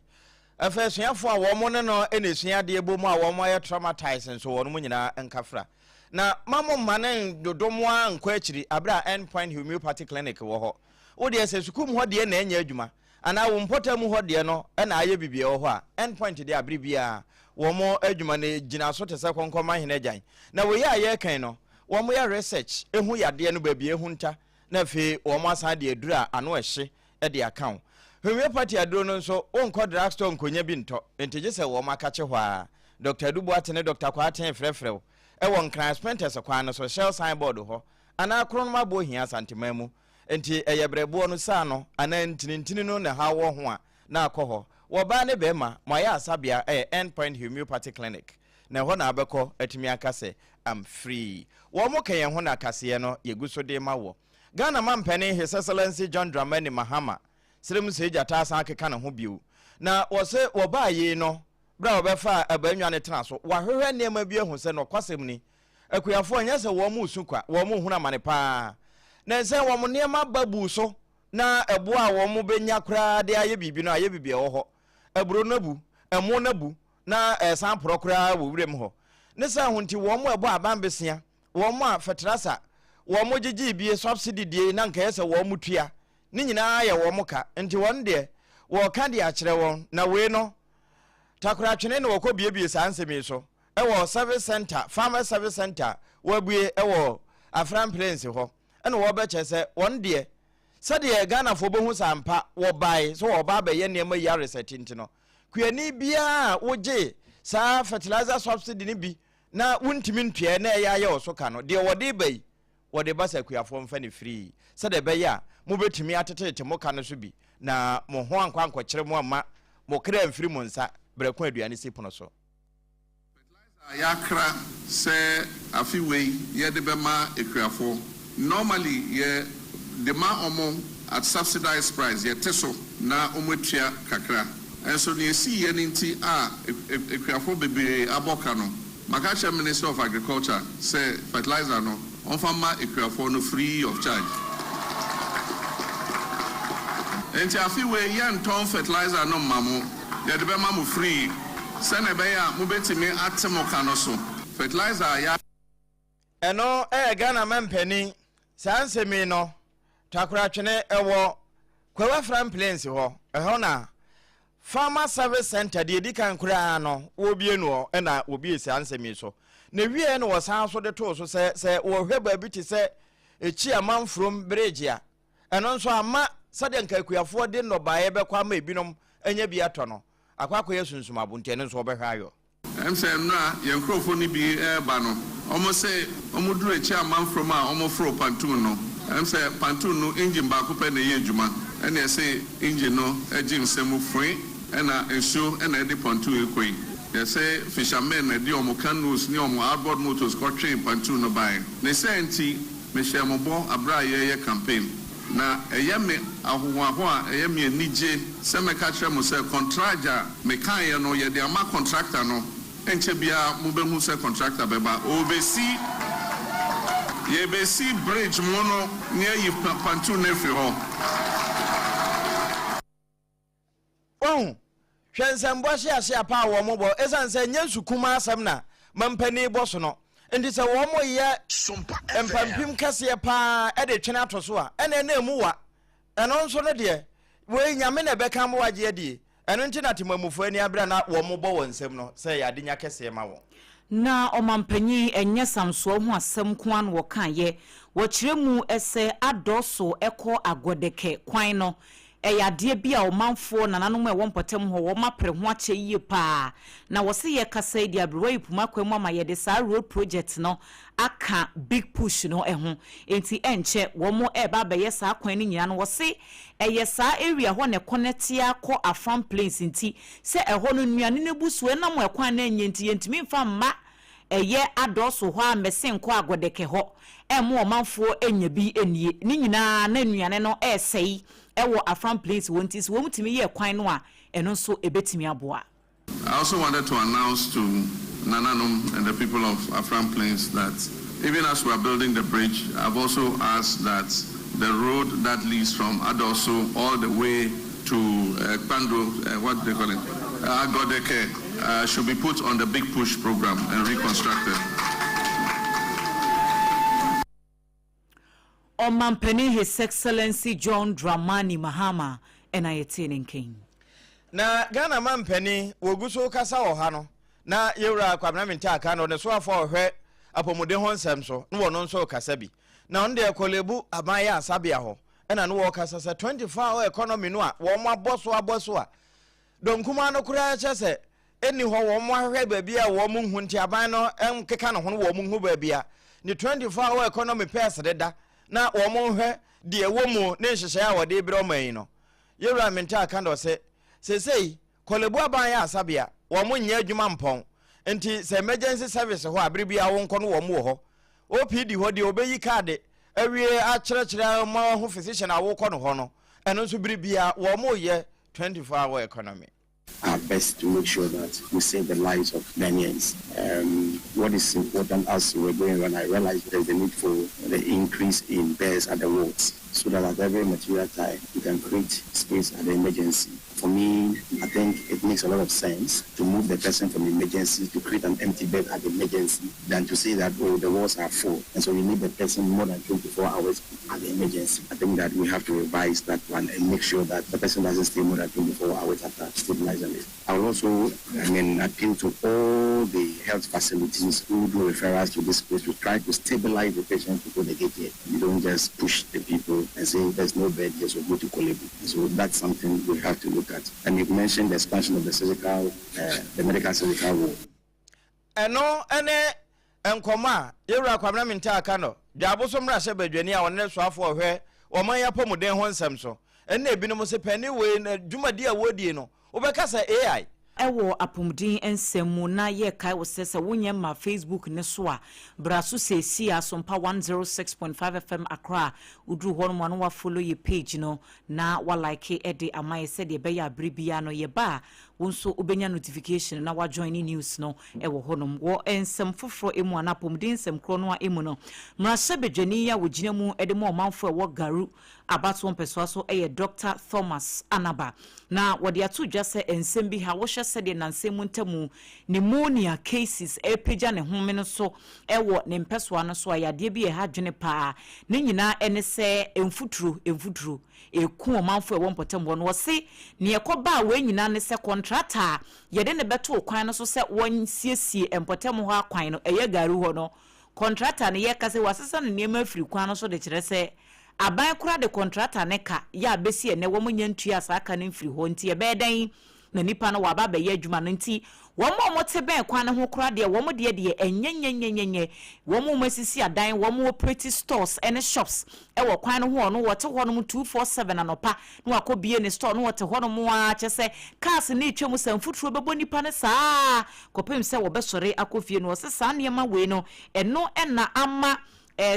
Afei asuafoɔ a wɔn ne no na esua adeɛ bɔ mu a wɔn ayɛ traumatized nso, wɔn mu nyinaa nkafra na ma mo mma ne dodo mo a nkɔ akyiri abere a End Point Homeopathy Clinic wɔ hɔ. Wo deɛ, sɛ sukuu mu hɔ deɛ na ɛnyɛ adwuma anaa wo mpɔtam mu hɔ deɛ no ɛna ayɛ biribi ɛwɔ hɔ a, End Point deɛ, abere biara wɔn adwuma no gyina so te sɛ kɔnkɔn hene agyan. Na wɔyɛ a yɛrekan no, wɔn yɛ research ehu yadeɛ no baabi ehu nta, na afei wɔn asan de aduru a ano ɛhye de aka wo. Homeopathy aduro no nso, wonkɔ drugstore nkonya bi ntɔ, nti gye sɛ wɔn akakye hɔ a Dr. Adu Boate ne Dr. Kwaaten frɛfrɛ wo ɛwɔ Nkran Spintex kwan no so, Shell signboard hɔ anaa Kronom Aboɔ Hia, Asanteman mu. Nti ɛyɛ brɛboɔ no saa no anaa ntinintini no na ha wɔ ho a, na akɔ hɔ. Wɔbaa ne bɛrima mo ayɛ asabea ɛyɛ End Point Homeopathy Clinic, na ɛhɔ na abɛkɔ atumi aka sɛ I'm free. Wɔn mo ka yɛn ho na kaseɛ no yɛgu so de ma wɔ. Ghana mampanin His Excellency John Dramani Mahama serem sɛ gyata asan akeka ne ho bio. Na wɔsɛ wɔbaa yei no, berɛ a wɔbɛfa abannwa ne tena so, wɔahwehwɛ nneɛma bi ahu sɛ nɔkwasɛm ni, akuafoɔ nyɛ sɛ wɔn mo su kwa, wɔn mo hunu amane paa na nsɛn wɔn nneɛma ba buu so na ɛboa a wɔn bɛnya koraa de ayɛ biribi no ayɛ biribi ɛwɔ hɔ. Aburo no abu, ɛmo no abu, na ɛsan porɔ koraa wɔ wuram hɔ. Ne sɛ ho nti wɔn mo ɛbɔ aban besia, wɔn a fertilizer wɔn mo gyegye bie, subsidy die na nka yɛ sɛ wɔn mo tua ne nyinaa yɛ wɔn ka, nti wɔn deɛ wɔka de akyerɛ wɔn. Na wei no takoratwene na wɔkɔ biebie saa nsɛm yi so ɛwɔ service center, farmer service center wɔabue ɛwɔ Afram Plains hɔ, ɛna wɔbɛkyɛ sɛ wɔn deɛ, sɛdeɛ Ghanafoɔ bɛhu sɛ ampa wɔbae sɛ wɔba abɛyɛ nneɛma yi aresɛte. Nti no kuani biara a wogye saa fertilizer subsidy no bi na wontumi ntua na ɛyɛ ayɛ wɔ so ka no deɛ, wɔde ba yi, wɔde ba sɛ akuafoɔ mfa ne firii sɛdeɛ ɛbɛyɛ a mobɛtumi atetete mo ka no so bi na mo ho ankɔ ankɔkyerɛ mo amma mo kra mfiri mo nsa berɛ ko aduane si pono so. Yɛakra sɛ afe wei yɛde bɛma akuafoɔ. Normally yɛ de ma ɔmo at subsidized price, yɛte so na ɔmo atua kakra. Nso nea esi yɛ no nti a akuafoɔ bebree abɔ ka no, maka kyerɛ Minister of Agriculture sɛ fertilizer no, ɔmfa ma akuafoɔ no free of charge. Enti afe wei yɛntɔn fertilizer no mma mo, yɛde bɛma mo free sɛnea ɛbɛyɛ a mobɛtumi ate mo ka no so. Fertilizer a yɛ. Ɛno yɛ Ghana mampanin. Saa nsɛm yi no, Takoratwene ɛwɔ Kwawu Afram Plains hɔ. Ɛhɔ na Farmer Service Centre deɛ ɛdi kan koraa no wɔrebue noɔ ɛna wɔbue saa nsɛm yi so. Na ɛwieɛ na wɔsan so de too so sɛ sɛ wɔhwɛ baabi te sɛ Ekyi Amanfurom Bridge a, ɛno nso ama sɛdeɛ nka akuafoɔ de nnɔbaeɛ bɛkɔ ama ebinom anya bi atɔ no, akɔ akɔyɛ sunsum abo nti ɛno nso wɔbɛhwɛ ayɔ. Ɛm sɛ nnora yɛn nkurɔfoɔ no bi reba no, wɔn se wɔn duru akyi amanfrom a wɔn foro pantoon no, ɛm sɛ pantoon no engine baako pɛ na ɛyɛ adwuma, ɛna ɛse engine no gye nsa mu foe ɛna nsuo ɛna ɛde pontoon yi kɔ yi. Yɛse fishermen na ɛde wɔn canoes ne wɔn outboard motors kɔ twee pantoon no baeɛ. Ne saa nti, mehyɛɛ mo bɔ aberɛ a yɛreyɛ campaign. Na ɛyɛ me ahohoahoa, ɛyɛ me anigye sɛ mɛka akyerɛ mo sɛ kɔntragye a mekaeɛ no, yɛde ama kɔntrakta no. Ɛnkyɛ biara mobɛhu sɛ kɔntrakta bɛba. Ɔrebɛsi, yɛrebɛsi bridge mo no na yɛayi pantuu no afiri hɔ. Wahu? Hwɛ nsɛmboa hyeahyea paa a wɔbɔ, esiane sɛ ɛnyɛ nsu kumaa asɛm na mampanin bɔ so no nti, sɛ wɔyɛ mpampim kɛseɛ paa de twene ato so a, ɛnneɛ na emu wa. Ɛno nso no deɛ, wei Nyame na ɛbɛka ama wɔagye adie. Ɛno nti na temammufoɔ ani abere a na wɔbɔ wɔn nsam no sɛ ɛyɛ adenya kɛseɛ ma wɔn. Na ɔmampanyin, ɛnyɛ Samsoɔ ho asɛm nko ara na wɔkaeɛ. Wɔkyerɛ mu sɛ adɔɔso kɔ Agɔdɛkɛ kwan no Ɛyɛ adeɛ bi a ɔmanfoɔ, nananom a ɛwɔ mpɔtam hɔ, wɔn apere ho akyɛ yie pa ara. Na wɔse yɛrekasa yi deɛ Aberewa yi poma kwan mu ama yɛde saa road project no aka big push no ho. Enti ɛnkyɛ wɔn reba abɛyɛ saa kwan no nyinaa no. Wɔse ɛyɛ saa area hɔ na ɛkɔnɛte ara kɔ Afram Plains nti sɛ ɛhɔ no nnuane no abu so ɛnam ɛkwan no anyɛ nti yɛntumi mfa mma Ɛyɛ adɔɔso hɔ a mmɛsen kɔ Agɔdɛkɛ hɔ ɛmmo ɔmanfoɔ nnya bi nnie. Ne nyinaa na nnuane no ɛresɛe ɛwɔ Afram Plains hɔ nti sɛ wɔn tumi yɛ kwan no a ɛno nso ɛbɛtumi aboa. I also wanted to announce to Nananom and the people of Afram Plains that even as we are building the bridge, I've also asked that the road that leads from Adorso all the way to Kpando, what do they call it, Agodeke, should be put on the Big Push program and reconstructed. Ɔmanpanin His Excellency John Dramani Mahama na yɛtee ne nka yi. Na Ghana manpanin wɔgu so rekasa wɔ ha no, na Yɛwura Kwabena Mintah Akandoh, ne soafoɔ a ɔhwɛ apɔmuden ho nsɛm so, na wɔno nso rekasa bi. Na ɔno deɛ Korle-Bu aban ayaresabea hɔ na ne wɔrekasa sɛ 24 hour economy no a wɔn abɔ so abɔ so a dɔm kumaa no koraa kyerɛ sɛ ɛnni hɔ, wɔn ahwehwɛ baabi a wɔn nhu nti aban no nkeka ne ho no wɔn nhu baabi a ne 24 hour economy pɛs deda na wɔn nhwɛ deɛ ɛwɔ mu ne nhyehyɛe a wɔde rebrɛ ɔman yi no. Yɛwura Mintah Akandoh se seesei Korle-Bu aban ayaresabea wɔn nyɛ adwuma mpɔn nti sɛ emergency service hɔ a bere biara wonkɔ no wɔn wɔ hɔ. OPD hɔ deɛ wɔbɛyi kaade awie akyerɛkyerɛ ama wahu physician a wokɔ no hɔ no, ɛno nso bere biara wɔreyɛ 24 hour economy. Our best to make sure that we save the lives of Ghanaians. Um, what is important as we're going around, I realize there's a need for the increase in beds at the wards so that at every material time we can create space at the emergency. For me, I think it makes a lot of sense to move the person from emergency to create an empty bed at emergency than to say that, oh, the wards are full. And so you need the person more than 24 hours at the emergency. I think that we have to revise that one and make sure that the person doesn't stay more than 24 hours after stabilizing it. I will also, I mean, appeal to all the health facilities who do referrals to this place to try to stabilize the patient before they get here. You don't just push the people and say there's no bed here, so go to Korle Bu. So that's something we have to look at. And you've mentioned the expansion of the surgical, the medical surgical ward. Ɛno ne nkɔmmɔ a Yɛwura Kwabena Mintah Akandoh, Dwaboso mmarahyɛbadwani a ɔne ne soafoɔ a ɔhwɛ ɔman yi apɔmuden ho nsɛm so, ɛne ebinom se panin wei na dwumadi a wɔredie no, wobɛka sɛ AI. Wɔ apomuden nsɛm mu na yɛrekae wo sɛ sɛ wonyɛ mmaa Facebook no so a, bra so seesei ara, Sompa 106.5 FM Accra. Woduru hɔ nom a na woafollow yɛ page no na woalike de ama yɛ sɛdeɛ ɛbɛyɛ a bere biara no yɛba a Wo nso wobɛnya notification na woajoin ne news no wɔ hɔnom. Wɔ nsɛm foforɔ mu anaa apɔmuden nsɛm korɔ no ara mu no, mmarahyɛbadwani yi a wɔgyina mu de ma ɔmanfoɔ a ɛwɔ Garu abatoɔ mpɛsoa so yɛ Dɔkta Thomas Anaba. Na wɔde ato dwa sɛ nsɛm bi ha wohwɛ sɛdeɛ nnansa mu ntamu pneumonia cases repagya ne home no so wɔ ne mpɛsoa no so a, yadeɛ bi a ɛha adwene pa ara. Ne nyinaa ne sɛ mfuturo, mfuturo. ɛku ɔmanfoɔ a ɛwɔ mpɔtam hɔ no. Ɔse nea ɛkɔbaa wei nyinaa ne sɛ kɔntrata a yɛde no bɛtoo kwan no so sɛ wɔnsiesie mpɔtam hɔ akwan no, ɛyɛ Garu hɔ no, kɔntrata no yɛka sɛ wɔasesa no nneɛma afiri kwan no so de kyerɛ sɛ aban koraa de kɔntrata no ka yɛ a bɛsi ɛnnɛ wɔn nnya ntuaa saa ka no mfiri hɔ nti ɛbɛyɛ dɛn na nipa no waba abɛyɛ adwuma no nti wɔn a wɔte bɛn kwan no ho koraa deɛ wɔn deɛ deɛ ɛnyɛnyɛnyɛnyɛnyɛ wɔn a wɔasisi adan wɔn operate stores ne shops wɔ kwan no ho ɔno wɔte hɔ nom 247 anɔpa na wakɔ bie ne store no wɔte hɔ nom ara kyɛ sɛ cars no retwa mu sɛ mfuturo bɛbɔ nipa no saa kɔpem sɛ wɔbɛsɔre akɔ fie no ɔse saa nneɛma wei no ɛno na ama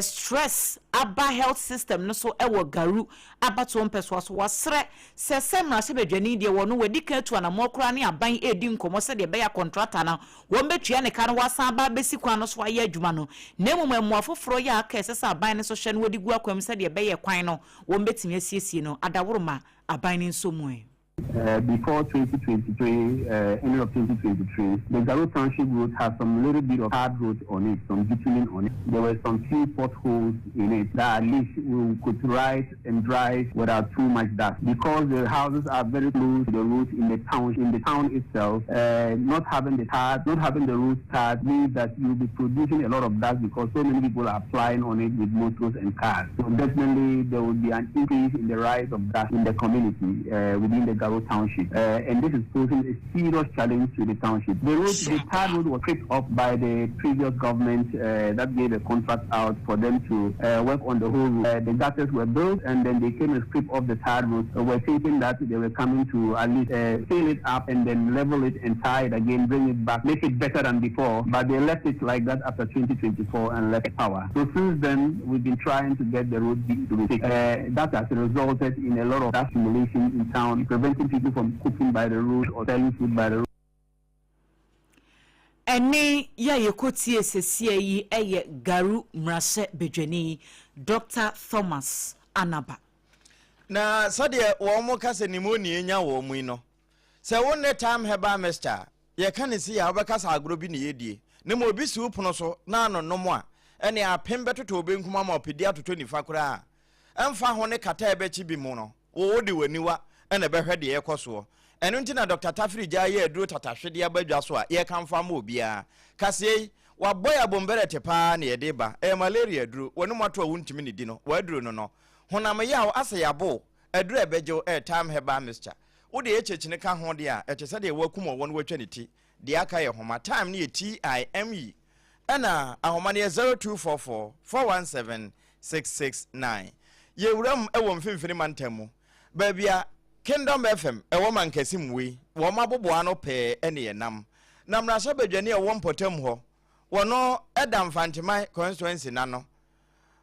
stress aba health system no so wɔ Garu abatoɔ mpɛsoa so. Wɔasrɛ sɛ sɛ mmarahyɛbadwani deɛ wɔno wadi kan atu anammɔn koraa ne aban redi nkɔmmɔ sɛdeɛ ɛbɛyɛ a kɔntrata no wɔbɛtua ne ka na wasan aba abɛsi kwan no so ayɛ adwuma no na mmom mmoa foforɔ yɛ a aka a ɛsɛ sɛ aban no nso hwɛ na wɔde gu akwan mu sɛdeɛ ɛbɛyɛ kwan no wɔbɛtumi asiesie no adaworoma aban no nso mu ɛ. Before 2023, ending of 2023, the Garu Township road has some little bit of hard road on it, some bitumen on it. There were some few potholes in it that at least we could ride and drive without too much dust. Because the houses are very close to the road in the town, in the town itself, not having the tar, not having the road tarred means that you'll be producing a lot of dust because so many people are flying on it with motors and cars. So definitely there will be an increase in the rise of dust in the community within the Garu township. And this is posing a serious challenge to the township. The road, the tarred road was picked up by the previous government that gave a contract out for them to work on the whole road. The gutters were built and then they came and scraped off the tarred road. We're thinking that they were coming to at least fill it up and then level it and tie it again, bring it back, make it better than before. But they left it like that after 2024 and left power. So since then, we've been trying to get the road to be fixed. That has resulted in a lot of accumulation in town, preventing people from cooking by the road or selling food by the road. Ɛnne yi a yɛkɔtiee seesei yi yɛ Garu mmarahyɛbadwani, Dɔkta Thomas Anaba. Na sɛdeɛ wɔn ka sɛ pneumonia nya wɔn yi no, sɛ wo ne Thyme Herbal Mixture a, yɛka no sei a, wobɛka sɛ agorɔ bi na yɛredie. Na mmom obi si wo pono so na anonom a, ɛnneɛ apem bɛtotɔ wo benkum ama ɔpedi atotɔ nifa koraa. Ɛmfa ho ne kata a ɛbɛkye bi mu no, wo wode w'aniwa na ɛbɛhwɛ deɛ ɛrekɔ soɔ. Ɛno nti na Dɔkta Tafiri gyaa yɛ aduro tatahwe de aba dwa so a yɛrekamfo ama obiara. Kaseɛ yi, wɔabɔ yɛn abomberɛte pa ara na yɛde reba. Ɛyɛ malaria aduro, w'anom ato a wontumi nnidi no, w'aduro no no. Honam yaw, asɛ yɛabo wo, aduro a ɛbɛgye wo ɛyɛ Thyme Herbal Mixture. Wode HH no ka ho deɛ a, ɛte sɛ deɛ wɔakum ɔwɔ na wɔatwa ne ti. Deɛ aka yɛ homa. Thyme no yɛ T-I-M-E. Ɛna ahoma no yɛ 0244 417 669. Yɛwura mu wɔ Mfimfini Mantam mu, baabi a Kingdom FM wɔ Mankasim wei, wɔn aboboano pɛɛ ne yɛnam. Na mmarahyɛbadwani a ɔwɔ mpɔtam hɔ, wɔno da Mfanteman constituency no ano.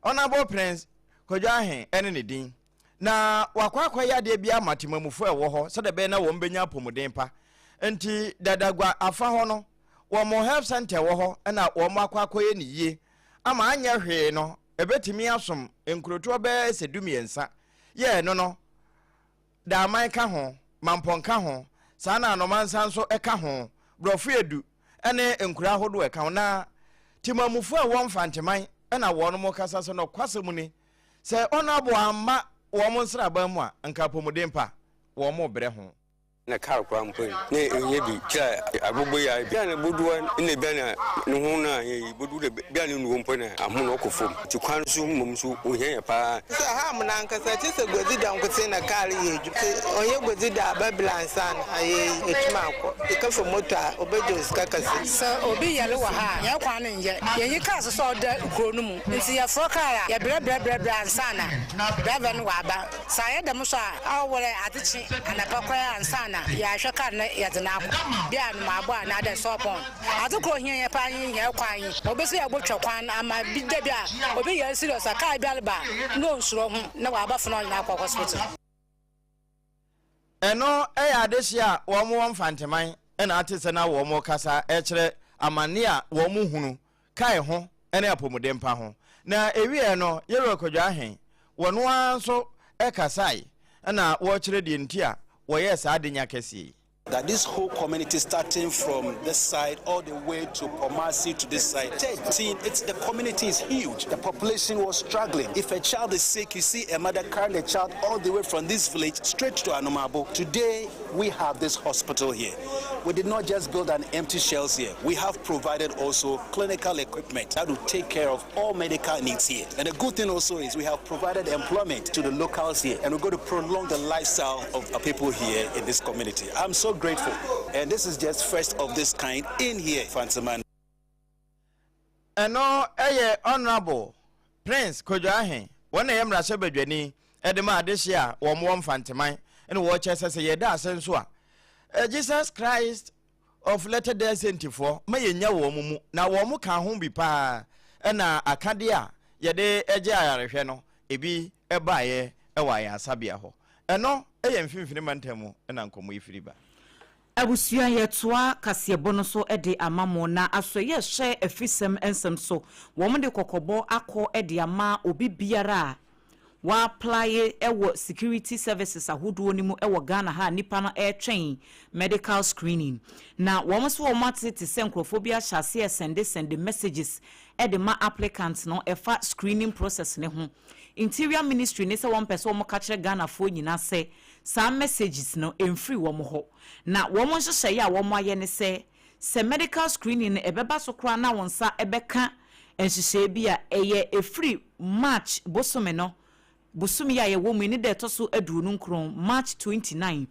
Honourable Prince Kwadwo Ahen ne ne din. Na wakɔ akɔyɛ adeɛ bi ama temamufoɔ a ɛwɔ hɔ sɛdeɛ ɛbɛyɛ na wɔn bɛnya apɔmuden pa. Nti Dadagua afa hɔ no, wɔn health center wɔ hɔ na wɔn akɔ akɔyɛ ne yie ama anyɛ hwee no ɛbɛtumi asom nkurotoɔ bɛyɛ sɛ dumiɛnsa. Yɛ ɛno no, Daaman ka ho, Mampɔn ka ho, saa na Anomansa nso ka ho, Borɔfo Edu ne nkuro ahodoɔ ɛka ho. Na temamufoɔ a ɛwɔ Mfanteman na wɔn kasa sɛ nɔkwasɛm ni, sɛ Honourable amma wɔn nsraban mu a, nka apɔmuden pa wɔn rebrɛ ho. Na kaar koraa mpo na ennyɛ bi kyerɛ abobo yi a bi a na boduwa na bi a na no ho na ayɛ yi bodu dɛ bi a no nuwo mpo na ahom na ɔkɔ famu ntsi kwan so mbom so ohia yɛ paa. Sɛ ha mu nankasa kyesɛ guadzi da nkotsee na kaar yɛ edwuma ntsi ɔnnyɛ guadzi da a bɛbla ansaana ayɛ yi etum akɔ. Ekɛfa moto a obegye wo sika kɛse. Sɛ obi yar wɔ ha a, hɛn kwan no nnyɛ. Yennyi kaar so sɛ ɔda kurow no mu ntsi yɛfor kaar a yɛbrɛbrɛbrɛbrɛ ansaana driver no ɔaba. Sɛ annyɛ dɛm so a, ɔwɔ dɛ adze kye anapa koraa ansaana yɛahwɛ kaar na yɛdze no akɔ. Bi a anomaabɔ anaadɛ sɔɔpɔn. Adze kor a ohia hɛn paa nye hɛn kwan yi. Obesi dɛ yɛbotwa kwan ama bi da bi a obi yar serious a kaar bi reba a nna onnsuro ho na ɔaba fon ɔnye no akɔ hospital. Ɛno yɛ adehye a wɔn wɔ Mfanteman na ate sɛ na wɔn rekasa kyerɛ amanneɛ a wɔn hunu kae ho ne apɔmuden pa ho. Na ɛwieɛ no Yewura Kwadwo Ahen wɔno ara nso kasae na wɔrekyerɛ deɛ nti a wɔyɛɛ saa adenya kɛseɛ yi. That this whole community starting from this side all the way to Pomasi to this side, 13, it's, the community is huge. The population was struggling. If a child is sick, you see a mother carrying a child all the way from this village straight to Anomabo. Today, we have this hospital here. We did not just build an empty shells here. We have provided also clinical equipment that will take care of all medical needs here. And the good thing also is we have provided employment to the locals here, and we're going to prolong the lifestyle of our people here in this community. I'm so grateful. And this is just first of this kind in here, Fantiman. Ɛno yɛ Honourable Prince Kojo Ahen, wɔn na ɛyɛ mmarahyɛbadwani de ma adehye a wɔn wɔ Mfanteman na wɔkyɛ sɛ sɛ yɛda ase nso a Jesus Christ of Latter Day Saintfoɔ ma yɛnya wɔn mu na wɔn ka ho bi paa na akadeɛ a yɛde gye ayarehwɛ no ebi baeɛ wɔ ayaresabea hɔ. Ɛno yɛ Mfimfini Mantam mu na nkɔmmɔ yi firi ba. Abusua yɛtoa kaseɛbɔ no so de ama mo na asoɛeɛ hyɛ afisɛm nsɛm so wɔn de kɔkɔbɔ akɔ de ama obi biara a w'aplaye wɔ security services ahodoɔ no mu wɔ Ghana ha a nipa no retwɛn medical screening na wɔn nso wɔn ate te sɛ nkorɔfoɔ bi ahyɛ aseɛ sɛnde sɛnde messages de ma applicants no ɛfa screening process no ho Interior Ministry ne sɛ wɔn pɛ sɛ wɔn ka kyerɛ Ghanafoɔ nyinaa sɛ saa messages no ɛmfiri wɔn hɔ. Na wɔn nhyehyɛeɛ a wɔn ayɛ ne sɛ, sɛ medical screening no ɛbɛba so koraa na wo nsa bɛka nhyehyɛeɛ bi a, ɛyɛ ɛfiri March bosome no, bosome yi a yɛwɔ mu yi ne da ɛtɔ so 29, March 29,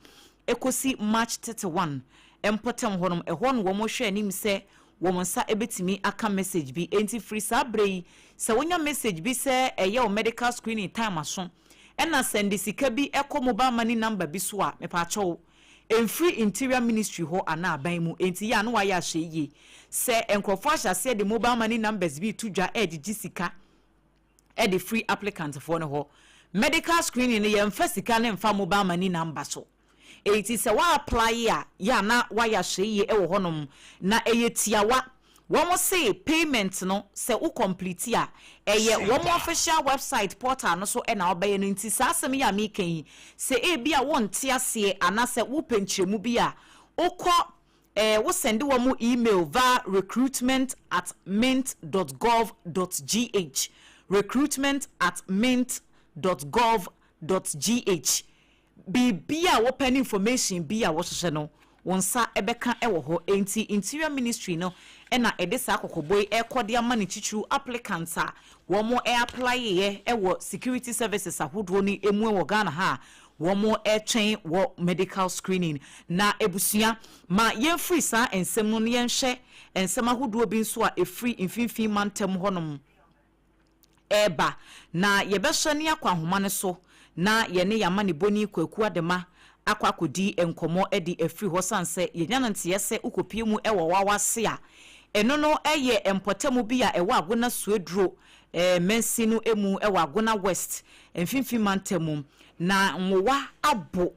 ɛkɔsi March 31 mpɔtam hɔ nom, ɛhɔ na wɔn hwɛ anim sɛ wɔn nsa bɛtumi aka message bi. Enti firi saa berɛ yi, sɛ wonya message bi sɛ ɛyɛ wo medical screening time aso, ɛna sɛnde sika bi kɔ mobile money number bi so a, mepaakyɛw, ɛmfiri Interior Ministry hɔ anaa aban mu. Enti yɛ a na woayɛ ahwɛyie. Sɛ nkorɔfoɔ ahyɛ aseɛ de mobile money numbers bi reto dwa regyegye sika de firi applicant foɔ no hɔ, medical screening no yɛmfa sika no mfa mobile money number so. Enti sɛ wo apply a, yɛ a na woayɛ ahwɛyie wɔ hɔnom. Na ɛyɛ tiawa. Wɔn se payment no sɛ wo complete a, ɛyɛ wɔn official website portal no so na wobɛyɛ no. Nti saa asɛm yi a meka yi, sɛ ebia wonte aseɛ anaasɛ wopɛ nkyerɛmu bi a, wokɔ eh, wo sɛnde wɔn email via recruitment at mint dot gov dot gh, recruitment at mint dot gov dot gh. Biribi a wopɛ ne information bi a wohwehwɛ no, wo nsa bɛka wɔ hɔ. Enti Interior Ministry no na ɛde saa kɔkɔbɔ yi rekɔ de ama ne titiriw applicants a wɔn applyeɛ wɔ security services ahodoɔ no mu wɔ Ghana ha a wɔretwɛn wɔ medical screening. Na abusua, ma yɛmfiri saa nsɛm no na yɛnhwɛ nsɛm ahodoɔ bi nso a ɛfiri mfimfini mantam hɔnom. reba, na yɛbɛhyɛ ne akɔ ahoma no so na yɛne yɛn amanebɔni Kwaku Adema akɔ akɔdi nkɔmmɔ de afiri hɔ sane sɛ yɛnya no nteɛ sɛ wokɔpue mu wɔ Wawa ase a, ɛno no yɛ mpɔtamu bi a ɛwɔ Agona Suaduro mansin no mu wɔ Agona West mfimfini mantam mu, na nwowa abo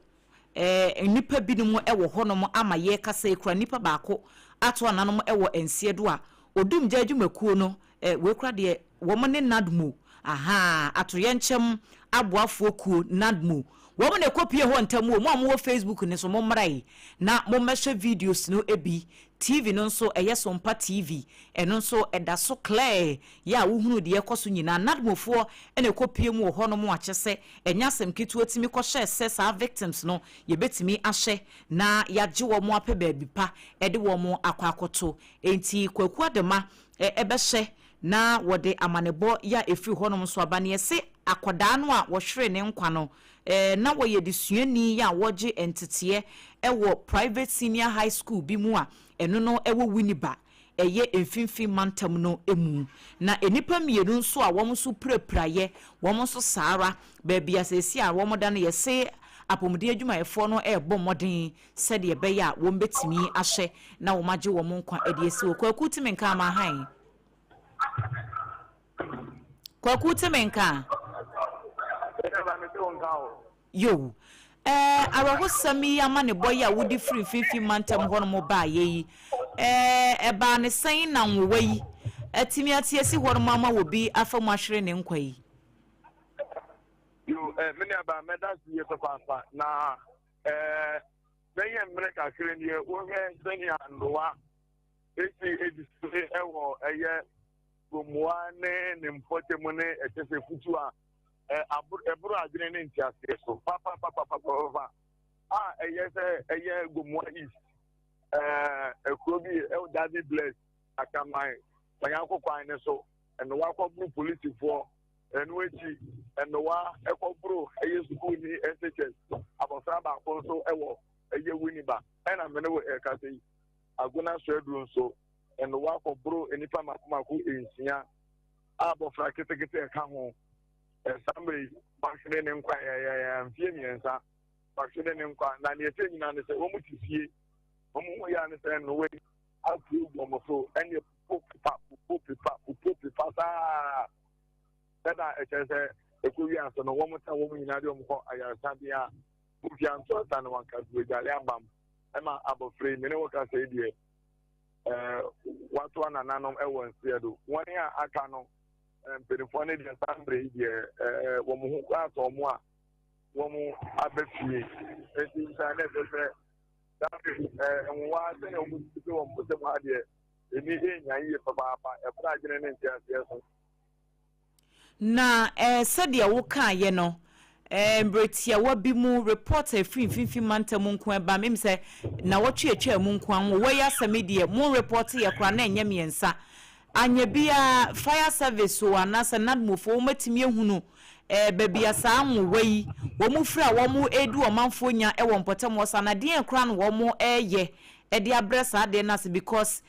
nnipa binom wɔ hɔnom ama yɛrekasa yi koraa nnipa baako ato ananom wɔ nseɛ do a Odumgya adwumakuo no wei koraa deɛ wɔn ne NADMO ahaa atoyɛnkyɛm aboafoɔ kuo NADMO wɔn na ɛkɔpie hɔ ntɛm o mo a mowɔ Facebook no so mommra yi na mommɛhwɛ videos no bi TV no nso ɛyɛ Sompa TV ɛno nso ɛda so clear yɛ a wohunu deɛ ɛkɔ so nyinaa NADMOfoɔ na ɛkɔpie mu wɔ hɔnom akyɛ sɛ Ɛnyɛ asɛm ketewa tumi kɔhyɛɛ sɛ saa victims no yɛbɛtumi ahyɛ na yɛagye wɔn apɛ baabi pa de wɔn akɔ akɔto. Enti Kwaku Adema bɛhyɛ na wɔde amanebɔ yɛ a ɛfiri hɔnom nso aba. Na yɛse akwadaa no a wɔhweree ne nkwa no na wɔyɛ desuani yɛ a wɔgye nteteɛ wɔ private senior high school bi mu a ɛno no wɔ Winneba. ɛyɛ mfimfini mantam no mu. Na nnipa mmienu nso a wɔn nso pirapiraeɛ, wɔn nso saa ara, baabi a seesei a wɔda no yɛse apɔmuden adwumayɛfoɔ no rebɔ mmɔden sɛdeɛ ɛbɛyɛ a wɔbɛtumi ahyɛ na wɔagye wɔn nkwa de asi hɔ. Kwaku te me nka ama hann? Kwaku te me nka? Yo. Ɛɛ, awerɛhosɛm yi amanebɔ yi a wode firi mfimfini mantam hɔnom baeɛ yi, ɛɛ, ɛbaa ne sɛn na nwowa yi atumi ate asi hɔnom ama obi afa mu ahwere ne nkwa yi? Yo, eh, me nuabaa, mɛda ase yie papaapa na eh, bɛyɛ mmerɛ kakra nie wohwɛ sɛnea nnowa esi edisue ɛwɔ ɛyɛ Gomoa ne ne mpɔtam ne ɛkyɛ sɛ futu a ɛboro adwene ne nteaseɛ so papapapapapa a ɛyɛ sɛ ɛyɛ Gomoa East ɛkuro bi ɛwɔ Davi Bless Akaman Kwanyanko kwan ne so ɛnowa kɔboro polisifoɔ ɛno akyi ɛnowa ɛkɔboro ɛyɛ sukuuni SHS abɔfra baako nso ɛwɔ ɛyɛ Winneba ɛna mene wɔ ɛkasa yi Agona Soaduru nso nnowa kɔboro nnipa mako mako nsia a abɔfra ketekete ɛka ho. Saa mmerɛ yi, wahwere ne nkwa yɛyɛyɛ mfeɛ mmiɛnsa. Wahwere ne nkwa na deɛ ɛkyɛ nyinaa ne sɛ wɔn te fie. Wɔn ho yɛ ne sɛ nnowa yi apue gu wɔn so ɛne popo pepa popo pepa popo pepa saa. Ɛna ɛkyerɛ sɛ ɛkɔ wiase no wɔn ta wɔn nyinaa de wɔn kɔ ayaresabea a Kofi Antoata ne wanka agyale abam ɛma abɔfra yi me ne wo kasa yi deɛ ɛɛ watoa nananom ɛwɔ nseɛ do. Wɔn a aka no mpanimfoɔ no deɛ saa mmerɛ yi deɛ ɛɛ wɔn ho koraa atɔ wɔn a wɔn aba fie. Nti nsa na ɛsɛ sɛ saa ɛɛ nwowa sɛnea wɔn sisi wɔn mpɔtam ha deɛ ɛni enya yie papaapa ɛfra adwene ne nteaseɛ so. Na eh, sɛdeɛ wokaeɛ no, eh, mmerɛ tiawa bi mu, report a ɛfiri mfimfini mantam nko ɛba, mem sɛ nnawɔtwe atwaa mu nko ara, wɔ yi asɛm yi deɛ, mo report yɛ koraa na ɛnyɛ mmiɛnsa. Anyɛ biara, fire service o, anaasɛ NADMOfoɔ, wɔatumi ahunu eh, baabi a saa nwowa yi, wɔn firi a wɔn redi ɔmanfoɔ nya wɔ mpɔtam hɔ saa, na deɛn koraa na wɔn reyɛ de abrɛ saa adeɛ no ase, because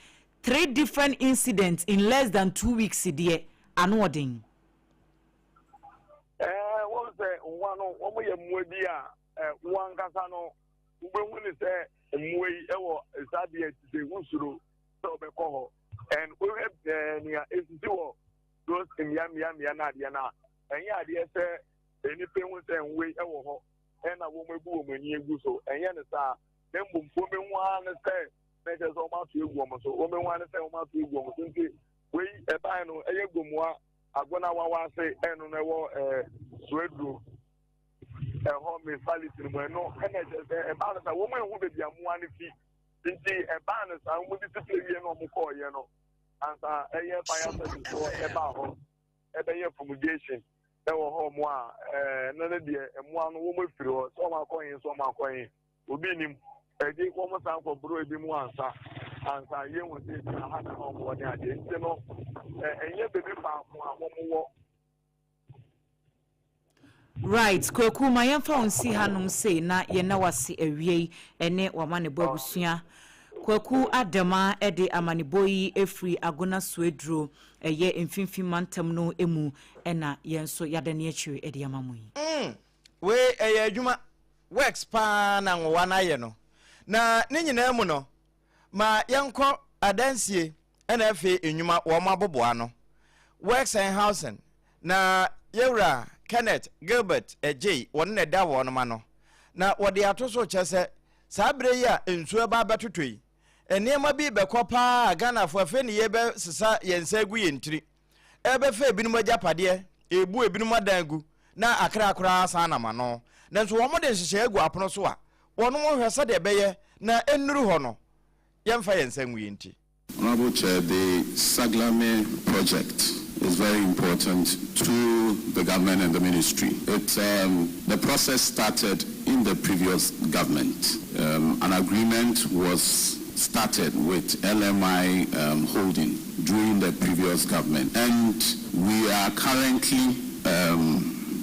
three different incidents in less than 2 weeks deɛ, ano ɔden. Ɛɛ, wɔn sɛ nwa no wɔn yɛ mmoa bi a ɛɛ wɔn ankasa no wobɛhu ne sɛ mmoa yi ɛwɔ saa deɛ ti sɛ wusuro sɛ ɔbɛkɔ hɔ ɛn wohwɛ ɛɛ nea esisi wɔ those mmea mmea mmea no adeɛ no a ɛnyɛ adeɛ sɛ nnipa ehu sɛ nwa yi ɛwɔ hɔ ɛna wɔn ebu wɔn ani egu so. Ɛnyɛ ne saa, na mmom wɔn ehu ara ne sɛ na ɛkyerɛ sɛ wɔn ato egu wɔn so. Wɔn ehu ara ne sɛ wɔn ato egu wɔn so. Nti wei ɛban no ɛyɛ Gomoa Agona Wawa ase ɛno no ɛwɔ ɛɛ Suaduro ɛhɔ municipality no mu. Ɛno ɛna ɛkyerɛ sɛ ɛbaa no sa wɔn ehu beebi amoa no fi. Nti ɛbaa no saa wɔn de tete wie na wɔn kɔɔyɛ no ansa ɛyɛ fire service foɔ ɛbaa hɔ ɛbɛyɛ fumigation ɛwɔ hɔ mo a ɛɛ no ne deɛ mmoa no wɔn afiri hɔ sɛ wɔn akɔ hin so wɔn akɔ hin obi nim ɛde wɔn san kɔ boro ebi mu ansa ansa yɛn wɔn sɛ ebi aha na wɔn wɔ ne adeɛ. Nti no ɛ ɛnyɛ beebi faako a wɔn wɔ. Right, Kwaku, ma yɛmfa wo nsi hanom sei na yɛna wase awie yi ne w'amanebɔ abusua. Kwaku Adama de amanebɔ yi efiri Agona Soaduro ɛyɛ mfimfini mantam no mu ɛna yɛn nso yɛada ne akyiri de ama mo yi. Wei ɛyɛ adwuma works paa na nwowa no ayɛ no. Na ne nyinaa mu no, ma yɛnkɔ adansie ɛna afei nnwuma wɔn aboboa no. Works and Housing na yɛwura Kenneth Gilbert Agyei wɔn na ɛda wɔn ma no. Na wɔde ato so kyerɛ sɛ saa berɛ yi a nsuo ɛba abɛtotɔ yi, nneɛma bi bɛkɔ paa a Ghanafoɔ afei ne yɛbɛsesa yɛn nsa agu yɛn tiri. Ɛbɛfa ebinom agyapadeɛ, ebu ebinom adan gu na akra koraa san nam ano. Nanso wɔn de nhyehyɛe agu apono so a wɔn hwɛ sɛdeɛ ɛbɛyɛ na nnuru hɔ no yɛmfa yɛn nsa ngu yɛn ti. Honorable Chair, the Saglemi project is very important to the government and the ministry. The process started in the previous government. An agreement was started with LMI Holding during the previous government, and we are currently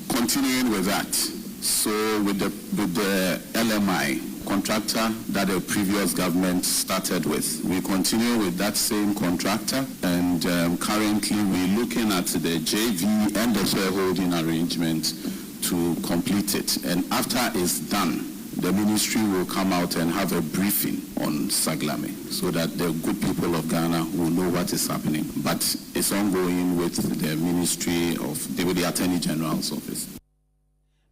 continuing with that. So with the LMI contractor that the previous government started with, we continue with that same contractor, and currently we're looking at the JV and the shareholding arrangement to complete it. And after it's done, the ministry will come out and have a briefing on Saglemi so that the good people of Ghana will know what is happening. But it's ongoing with the Ministry of, with the Attorney General's office.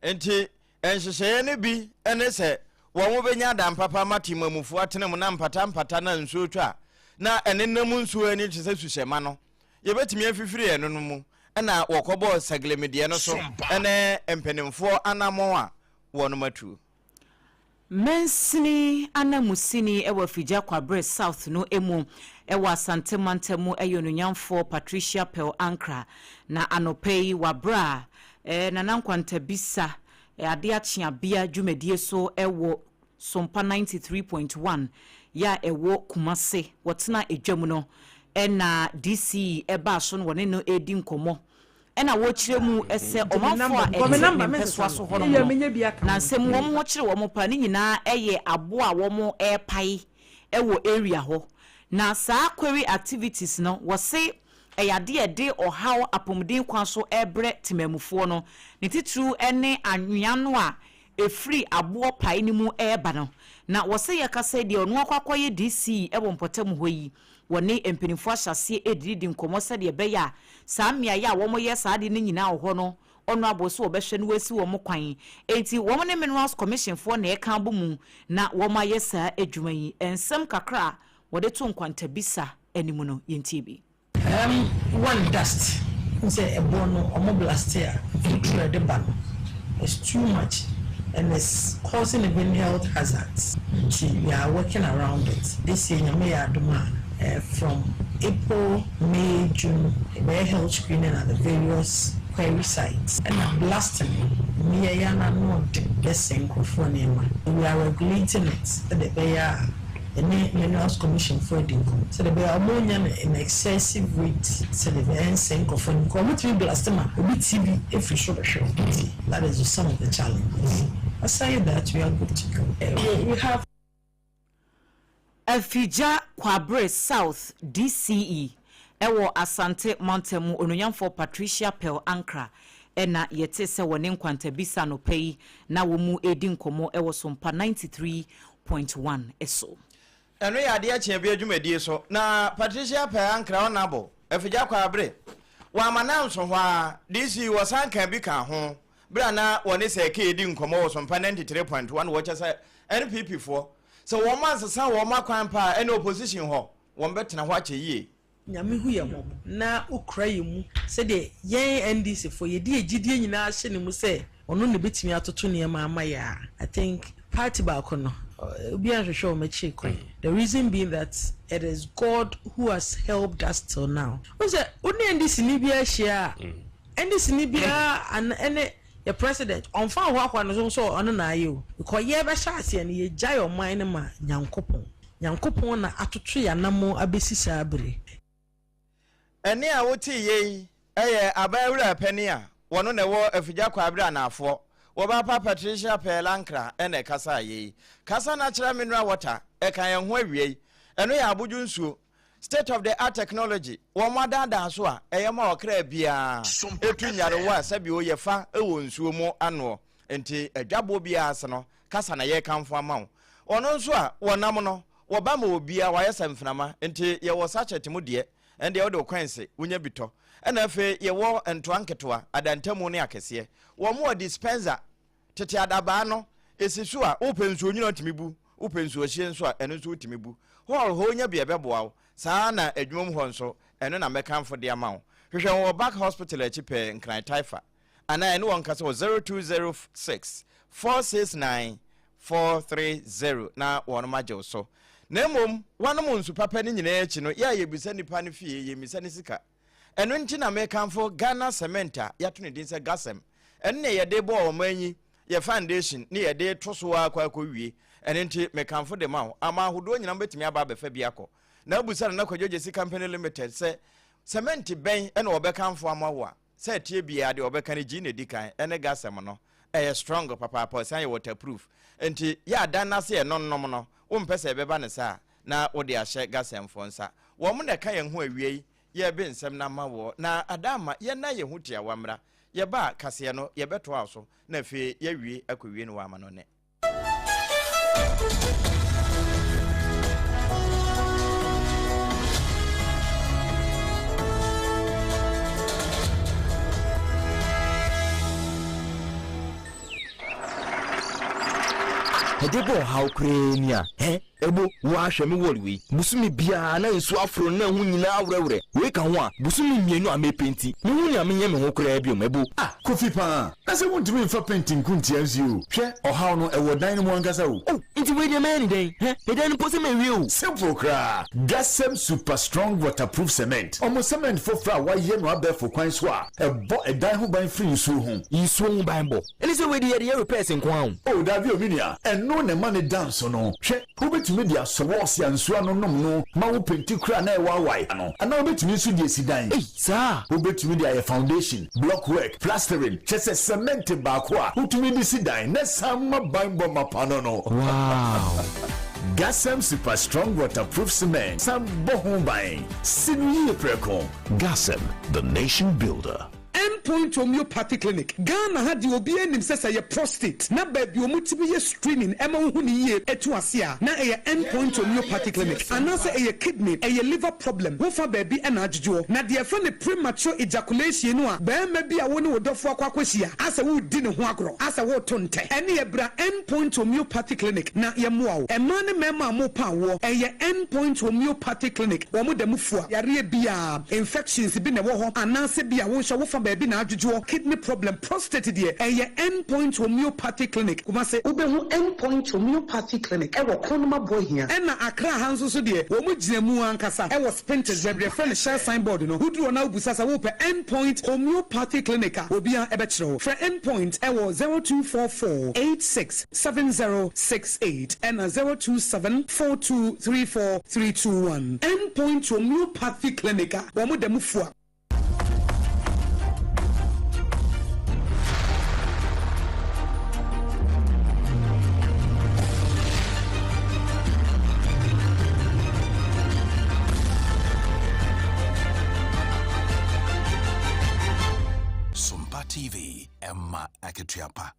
Nti Nhyehyɛeɛ no bi ne sɛ wɔbɛnya adan papa ama temamufoɔ atena mu na mpata mpata na nsuo tɔ a na ɛnenam nsuo ani te sɛ suhyɛma no, yɛbɛtumi afifiri ɛno no mu na wɔkɔbɔɔ Saglemi deɛ no so ne mpanimfoɔ anammɔn a wɔnom atuo. Mansini ananmusini wɔ Afigya Kwabre South no mu wɔ Asante mantam mu yɛ Onuonyamfoɔ Patricia Pearl Ankrah. Na anɔpa yi wɔ aberɛ a Nana Nkwantabisa Ade Akyeabea dwumadie so wɔ Sompa 93.1 yɛ a ɛwɔ Kumase wɔtena dwa mu no na DCE baa so na wɔne no redi nkɔmmɔ Ɛna wɔkyerɛ mu sɛ ɔmanfoɔ a ɛte ne mpɛsoa so hɔnom no, na nsɛm wɔn ho kyere wɔn paa, ne nyinaa yɛ aboɔ a wɔn repae wɔ area hɔ. Na saa quarry activities no, wɔse ɛyɛ adeɛ a ɛde ɔhaw apɔmuden kwan so rebrɛ temanmufoɔ no, ne titiriw ne anwea no a ɛfiri aboɔ pae no mu reba no. Na wɔse yɛkasa yi deɛ ɔno akɔ akɔyɛ DC wɔ mpɔtam hɔ yi, Wɔne mpanimfoɔ ahyɛ aseɛ redididi nkɔmmɔ sɛdeɛ ɛbɛyɛ a saa mmeaeɛ a wɔyɛ saa adeɛ no nyinaa wɔ hɔ no, Honourable sɛ wɔbɛhwɛ na wɔasi wɔn kwan. Enti wɔn ne Minerals Commission foɔ na ɛreka abɔ mu na wɔayɛ saa adwuma yi. Nsɛm kakra a wɔde to nkwantabisa anim no, yɛntie bi. Erm one dust wohu sɛ ɛboɔ no ɔmo blaste a mfuturo a ɛde ba no is too much and it's causing even health hazards nti we are working around it this year Nyame yɛ adom a from April, May, June yɛbɛyɛ health screening at the various quarry sites ɛna blasting no ɔmo yɛ yɛ a na ano ɔden bɛsɛe nkorɔfoɔ nneɛma we are regulating it sɛdeɛ ɛbɛyɛ a Yɛne Minerals Commission foɔ adi nkɔmmɔ sɛdeɛ ɛbɛyɛ a wɔnnya no in excessive rate sɛdeɛ ɛbɛyɛ a ɛnsɛe nkurɔfoɔ no because wɔtumi blast ma obi ti bi firi soro bɛhwe hɔ nti that is some of the challenges. Aside that we are good to go. We have. Afigya Kwabre South DCE wɔ Asante mantam mu Onuonyamfoɔ Patricia Pearl Ankrah na yɛtee sɛ wɔne Nkwantabisa anɔpa yi na wɔn redi nkɔmmɔ wɔ Sompa 93.1 so. Ɛno yɛ adeɛ kyeɛ bia dwumadie so na Patricia Pearl Ankrah Onabo Afigya Kwabre wamma no anso hɔ ara, DC wɔsan kaa bi kaa ho berɛ a na wɔne Sir Kay redi nkɔmmɔ wɔ Sompa 93.1 wɔkyɛ sɛ NPP foɔ sɛ wɔn ansesa wɔn akwan pa a ɛne opposition hɔ wɔn bɛtena hɔ akyɛ yie. Nyame hu yɛn mmɔbɔ na okura yɛn mu sɛdeɛ yɛn NDC foɔ yɛde yɛn gyidie nyinaa ahyɛ ne mu sɛ ɔno na ɛbɛtumi atoto nneɛma ama yɛn a, I think party baako no obiara nhwehwɛ wɔn akyiri kwan. The reason being that it is God who has helped us till now. Wohu sɛ wo ne NDC ni biara hyia a, NDC ni biara ɛne yɛ president ɔmfa nhoahoa ne ho sɛ ɔno na ayɛ o because yɛrebɛhyɛ aseɛ no yɛgyae ɔman no ma Nyankopɔn. Nyankopɔn na atoto yɛn anammɔn abɛsi saa bere yi. Ɛnne a woteeɛ yi yɛ aban awura panin a wɔno na ɛwɔ Afigya Kwaabere Anaafoɔ, Wɔbaapa Patricia Pearl Ankrah na ɛkasaeɛ yi. Kasa Natural Mineral Water ɛka yɛn ho awiei. Ɛno yɛ abodwo nsuo, state of the art technology, wɔn adaadaa so a ɛyɛ ma ɔkra biara ɛtu nyarewa a sɛbio yɛfa wɔ nsuo mu anoɔ. Nti adwaboɔ biara ase no, kasa na yɛrekamfo ama wo. Ɔno nso a wɔnam no, wɔba ma obiara, wayɛ sɛ mfenama. Nti yɛwɔ sachet mu deɛ, ɛndeɛ wode wo kɔɛnse, wonya bi tɔ. Ɛna afei yɛwɔ ntoa nketewa, adantamu ne akɛseɛ. Wɔn wɔ dispenser, tete adabaa no, ɛsi so a, wopɛ nsuo nwunu a wotumi bu, wopɛ nsuo hyeɛ nso a, ɛno nso wotumi bu. Hall hɔ wonya bi a ɛbɛboa wo. Saa ara na adwuma mu hɔ nso, ɛno na mɛkamfo de ama wo. Hwehwɛ wɔn wɔ Back Hospital akyi pɛɛ, Nkran Taifa. Anaa ɛne wɔn nkasa wɔ 0206 469 430 na wɔnom agye wo so. Na mmom woanom nsu papa no nyinaa akyi no, yɛ a yɛbisa nipa no fie, yɛmmisa ne sika. Ɛno nti na mekamfo Ghana Cement a yɛato ne din sɛ Gasem. Ɛno na yɛde bɔɔ ɔman yi yɛ foundation ne yɛde to so ara kɔ akɔwie. Ɛno nti mekamfo de ma wo. Ama ahodoɔ nyinaa mobɛtumi aba abɛfa bi akɔ. Na abusa Nana Kwadwo Gyasi Company Limited sɛ cement bɛn na wɔbɛkamfo ama wo a, Sɛ ɛteɛ biaa deɛ ɔbɛka no gyi na ɛdi kan ɛne gasɛm no ɛyɛ strong papaapa ɔsan yɛ water proof nti yɛ adan no ase ɛno nnom no wompɛ sɛ ɛbɛba no saa na wode ahyɛ gasɛmfoɔ nsa wɔn na ɛka yɛn ho awiei yɛrebe nsɛm no ama woɔ na ada ama yɛnna yɛn ho tiawa mmra yɛba a kaseɛ no yɛbɛtoa wo so na afei yɛawie akɔwie no wɔ amanɔne. Ɛde bɔ ɔhaw koraa ni a, hɛ? Ɛbo, wo ara hwɛ me wall wei, bosome biara na nsuo aforo no na ɛho nyinaa awerɛwerɛ. Wei ka ho a, bosome mmienu a mepenti, menhu nea menyɛ me ho koraa biom, ɛbo. Ah, Kofi paa, na sɛ wontumi mfa penti nko ntia nsuo o. Hwɛ, ɔhaw no, ɛwɔ dan no mu ankasa o. Oh, nti wei deɛ mɛyɛ no dɛn? Hɛ, ɛdan no mpo sɛ mawie o. Simple koraa, Gasem Super Strong Waterproof Cement. Wɔn cement foforɔ a wɔayɛ no abɛɛfo kwan so a ɛbɔ ɛdan ho ban firi nsuo ho. Nsuo ho banbɔ? Ɛne sɛ wei de yɛde yɛ repairs nko ara o. Oh dabi o me nua, ɛno na ɛma no da nso no. Hwɛ, wobɛtumi de asɔ wɔɔse a nsuo ano nom no ma wo penti koraa na ɛwaawae ano, anaa wobɛtumi nso de asi dan. Ei, saa? Wobɛtumi de ayɛ foundation, block work, plastering, kyerɛ sɛ cement baako a wotumi de si dan na ɛsan ma banbɔ mapa no no. Wow! Gasem Super Strong Waterproof Cement san bɔ ho ban. Si no yie prɛko. Gasem, the nation builder. End Point Homeopathy Clinic, Ghana ha deɛ obiara nim sɛ sɛ ɛyɛ prostate na baabi a wɔtumi yɛ screening ma wohu no yie to ase a, na ɛyɛ End Point Homeopathy Clinic. Anaasɛ ɛyɛ kidney, ɛyɛ liver problem, wofa baabi na adwodwoɔ. Na deɛ yɛfrɛ no premature ejaculation no a barima bi a wo ne wo dɔfoɔ akɔ akɔhyia asɛ woredi ne ho agorɔ, asɛ woreto ntɛ, ɛneɛ bra End Point Homeopathy Clinic na yɛmmoa wo. Mmaa ne mmarima a morepa awoɔ, ɛyɛ End Point Homeopathy Clinic, wɔn da mu fua yareɛ biara. Infections bi na ɛwɔ hɔ anaasɛ bi a wo nso wofa baabi na adwodwoɔ, kidney problem, prostate deɛ ɛyɛ End Point Homeopathy Clinic, Kumasi. Wobɛhu End Point Homeopathy Clinic wɔ Kronum Aboahia. Ɛna Accra ha nso so deɛ wɔn gyina mu ankasa wɔ Spintex baabi yɛfrɛ no Shell sign board no. Woduru hɔ na wobisa sɛ wopɛ End Point Homeopathy Clinic a, obiara bɛkyerɛ wo. Frɛ End Point wɔ 0244 86 7068 ɛna 027 4234 321. End Point Homeopathy Clinic a wɔn da mu fua. Sompa TV, ɛma akatua pa.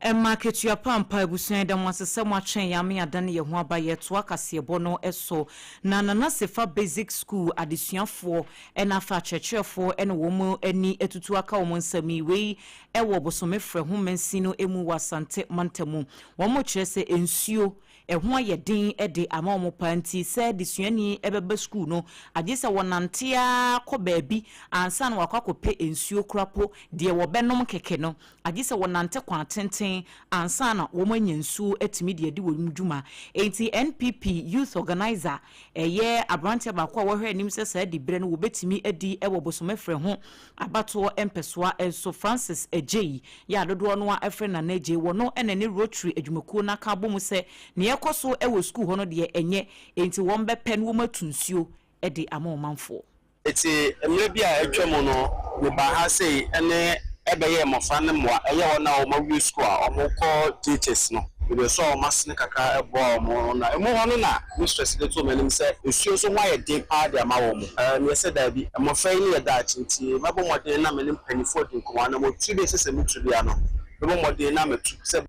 Ɛma akatua pa ampa abusua yɛda mo ase sɛ moatwɛn yɛn ama yɛadane yɛn ho aba yɛtoa kaseɛbɔ no so na Nana Sefa Basic School adesuafoɔ na afei akyerɛkyerɛfoɔ na wɔn ani atutu aka wɔn nsɛm yi wei wɔ Bosome Frɛho mansin no mu wɔ Asante mantamu wɔn kyerɛ sɛ nsuo ɛho ayɛ den de ama wɔn paa nti sɛ desuani bɛba sukuu no agye sɛ wɔnante ara kɔ baabi ansa na wakɔ akɔpɛ nsuo kora po deɛ wɔbɛnom kɛkɛ no agye sɛ wɔnante kwan tenten ansa na wɔanya nsuo atumi de adi wɔn dwuma. Enti NPP Youth Organiser ɛyɛ aberanteɛ baako a wɔhwɛ anim sɛ saa diberɛ no wɔbɛtumi adi wɔ Bosomɛfrɛ ho abatoɔ mpɛsoa so, Francis Adjei yɛ a dodoɔ no ara frɛ no Nana Adjei, wɔno na ɛne Rotary adwumakuo no aka abɔ mu sɛ nea ɛrekɔ so wɔ sukuu hɔ no deɛ ɛnyɛ, enti wɔbɛpɛ na wɔatu nsuo de ama ɔmanfoɔ. Enti mmerɛ bi a atwa mu no, mebaa ha sei ne bɛyɛɛ mmɔfra no mmoa, ɛyɛ wɔn a wɔawie sukuu a wɔkɔ JHS no, mebɛsɔɔ wɔn asene kakra boaa wɔn, na ɛmu hɔ no na mistress de too m'anim sɛ nsuo nso ho ayɛ den pa ara de ama wɔn. Meyɛ sɛ daabi, mmɔfra yi ne yɛ daakye nti mɛbɔ mmɔden na me ne mpanimfoɔ adi nkɔmmɔ, anammɔntuo bi a ɛsɛ sɛ metu biara no, mɛbɔ mmɔden na matu sɛ.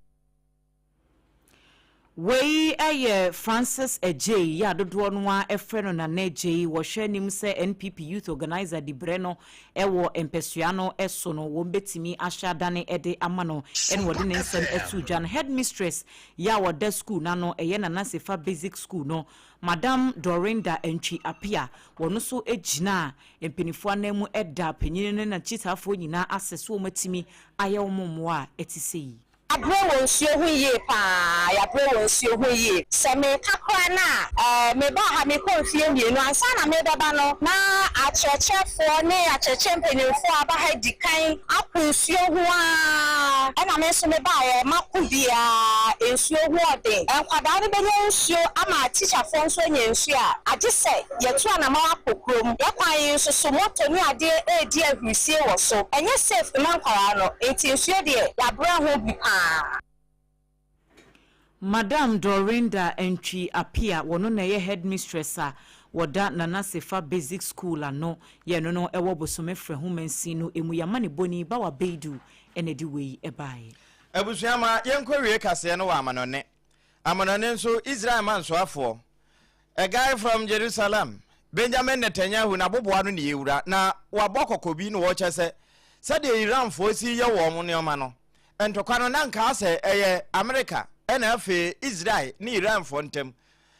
Wei yɛ Francis Adjei yi a dodoɔ no ara frɛ no Nana Adjei. Wɔhwɛ anim sɛ NPP Youth Organiser diberɛ no wɔ mpɛsoa no so no, wɔbɛtumi ahyɛ adane de ama no na wɔde ne nsɛm ato dwa no. Headmistress yi a ɔda sukuu no ano, ɛyɛ Nana Sefa Basic School no, Madam Dorinda Antwi Appiah, wɔn nso gyinaa mpanimfoɔ ananmu da panin no ne n'akyitaafoɔ nyinaa ase sɛ wɔatumi ayɛ wɔn mmoa a ɛte sei. Yɛabrɛ wɔ nsuo ho yie paa, yɛabrɛ wɔ nsuo ho yie. Sɛ meka koraa no a, ɛɛ, mebaa ha mekɔ mfeɛ mmienu, ansa na merebɛba no, na akyerɛkyerɛfoɔ ne akyerɛkyerɛ mpanimfoɔ a aba ha di kan ako nsuo ho ara, ɛna me nso mebaeɛ, mako bi ara, nsuo ho ɔden. Nkwadaa no bɛnya nsuo ama atikyafoɔ nso anya nsuo a, agye sɛ yɛtu anamɔn akɔ kurom. Yɛn kwan yi nso so, moto ne adeɛ redi ahurisie wɔ so. Ɛnyɛ safe mma nkwadaa no, nti nsuo deɛ yɛabrɛ ho bi pa ara. Madam Dorinda Antwi Appiah, wɔno na ɛyɛ Headmistress a wɔda Nana Sefa Basic School ano, yɛ no no ɛwɔ Bosome Frɛho mansin no mu. Yɛama ne bɔni Bawa Beidu na ɛde wei baeɛ. Abusua ma yɛnkɔwie kaseɛ no wɔ amanɔne. Amanɔne nso, Israel mansoafoɔ, A guy from Jerusalem, Benjamin Netanyahu n'aboboa ano ne yɛwura, na wabɔ kɔkɔ bi na wɔkyɛ sɛ sɛdeɛ Iranfoɔ si yɛ wɔn nneɛma no, ntɔkwa no na nkaa sɛ ɛyɛ Amerika. ɛna afei Israel ne Iranfoɔ ntam.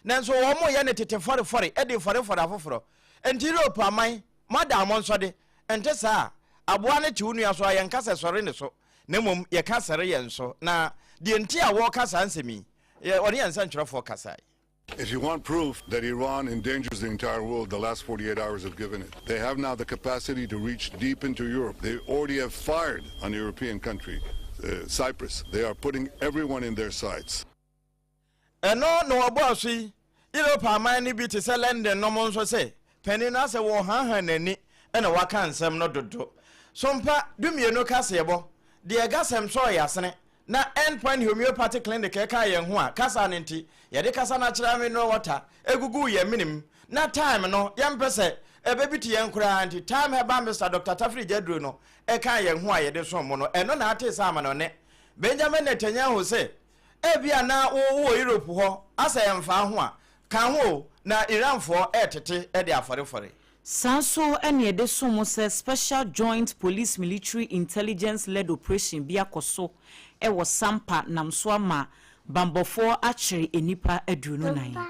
Nanso wɔreyɛ no tete fɔrefɔre de refɔrefɔre afoforɔ. Enti Europe aman, moada mo nsɔde, ɛnte saa a, aboa no te wo nua so a, yɛnka sɛ sɔre ne so, na mmom yɛka sɛre yɛn so. Na deɛ nti a wɔreka saa nsɛm yi, ɔne yɛn nsɛntwerɛfoɔ kasae. If you want proof that Iran endangers the entire world, the last 48 hours have given it. They have now the capacity to reach deep into Europe. They already have fired on a European country, uh, Cyprus. They are putting everyone in their sights. Ɛno na wɔbɔɔ so yi, Europe aman no bi te sɛ London nom nso se panin no asɛ wɔrehanhan n'ani na waka nsɛm no dodo. Sompa dumienu kaseɛbɔ, deɛ Gasɛm sɔɔ yɛasene na End Point Homeopathy Clinic kaa yɛn ho a kasa no nti yɛde kasa no akyerɛ mineral water guguu yɛn menem na time no yɛmpɛ sɛ ɛbɛbiti yɛn koraa nti Time Herbal Mixture Doctor Tafiri Gyaduro no kaa yɛn ho a yɛde som mo no ɛno na atee sɛ amanɔne Benjamin Netanyahu se Ebia na wo wowɔ Europe hɔ asɛ ɛmfaa ho a, ka ho o, na Iranfoɔ retete de afɔrefɔre. Saa nso na yɛde som mo sɛ Special Joint Police Military Intelligence Led Operation bi akɔ so wɔ Sampa nam so ama banbɔfoɔ akyere nnipa 24.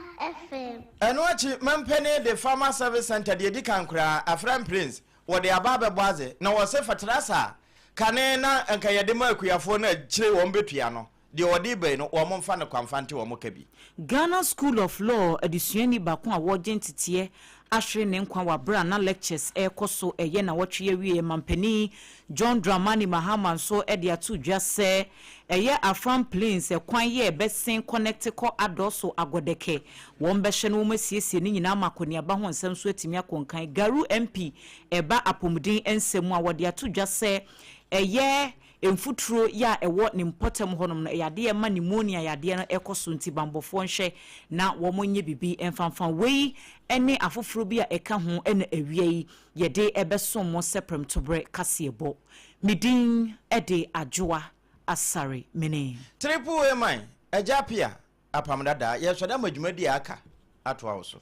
Ɛno akyi, mampanin de Farmer Service Centre deɛ ɛdi kan koraa, Afram Plains, wɔde aba abɛbɔ adze, na wɔse fertilizer a kane na nka yɛde ma akuafoɔ no akyire wɔn bɛtua no, deɛ wɔde reba yi no, wɔn mfa no kwa mfa nte wɔn ka bi. Ghana School of Law adesuani baako a wɔregye nteteɛ ahwere ne nkwa wɔ aberɛ a na lectures rekɔ so ɛyɛ nawɔtwe yi awieɛ. Mampanin John Dramani Mahama nso de ato dwa sɛ ɛyɛ Afram Plains kwan yi a ɛbɛsen connect kɔ Adɔso Agɔdɛkɛ Wɔn bɛhwɛ na wɔn asiesie ne nyinaa ama akɔneaba ho nsɛm nso atumi akɔ nkan. Garu MP ɛba apɔmuden nsɛm mu a, wɔde ato dwa sɛ ɛyɛ mfuturo yi a ɛwɔ ne mpɔtam hɔnom no, ɛyɛ adeɛ a ɛma pneumonia yadeɛ no kɔ so nti banbɔfoɔ nhwɛ na wɔn nyɛ biribi mfa mfa. Wei ne afoforɔ bi a ɛka ho na awia yi yɛde bɛsom mo sɛ prɛmtoberɛ kaseɛbɔ. Me din de Adwoa Asare Mene. Triple A man, Agya Appiah, Apam Dada, yɛresɔre ama dwumadi a aka atoa wo so.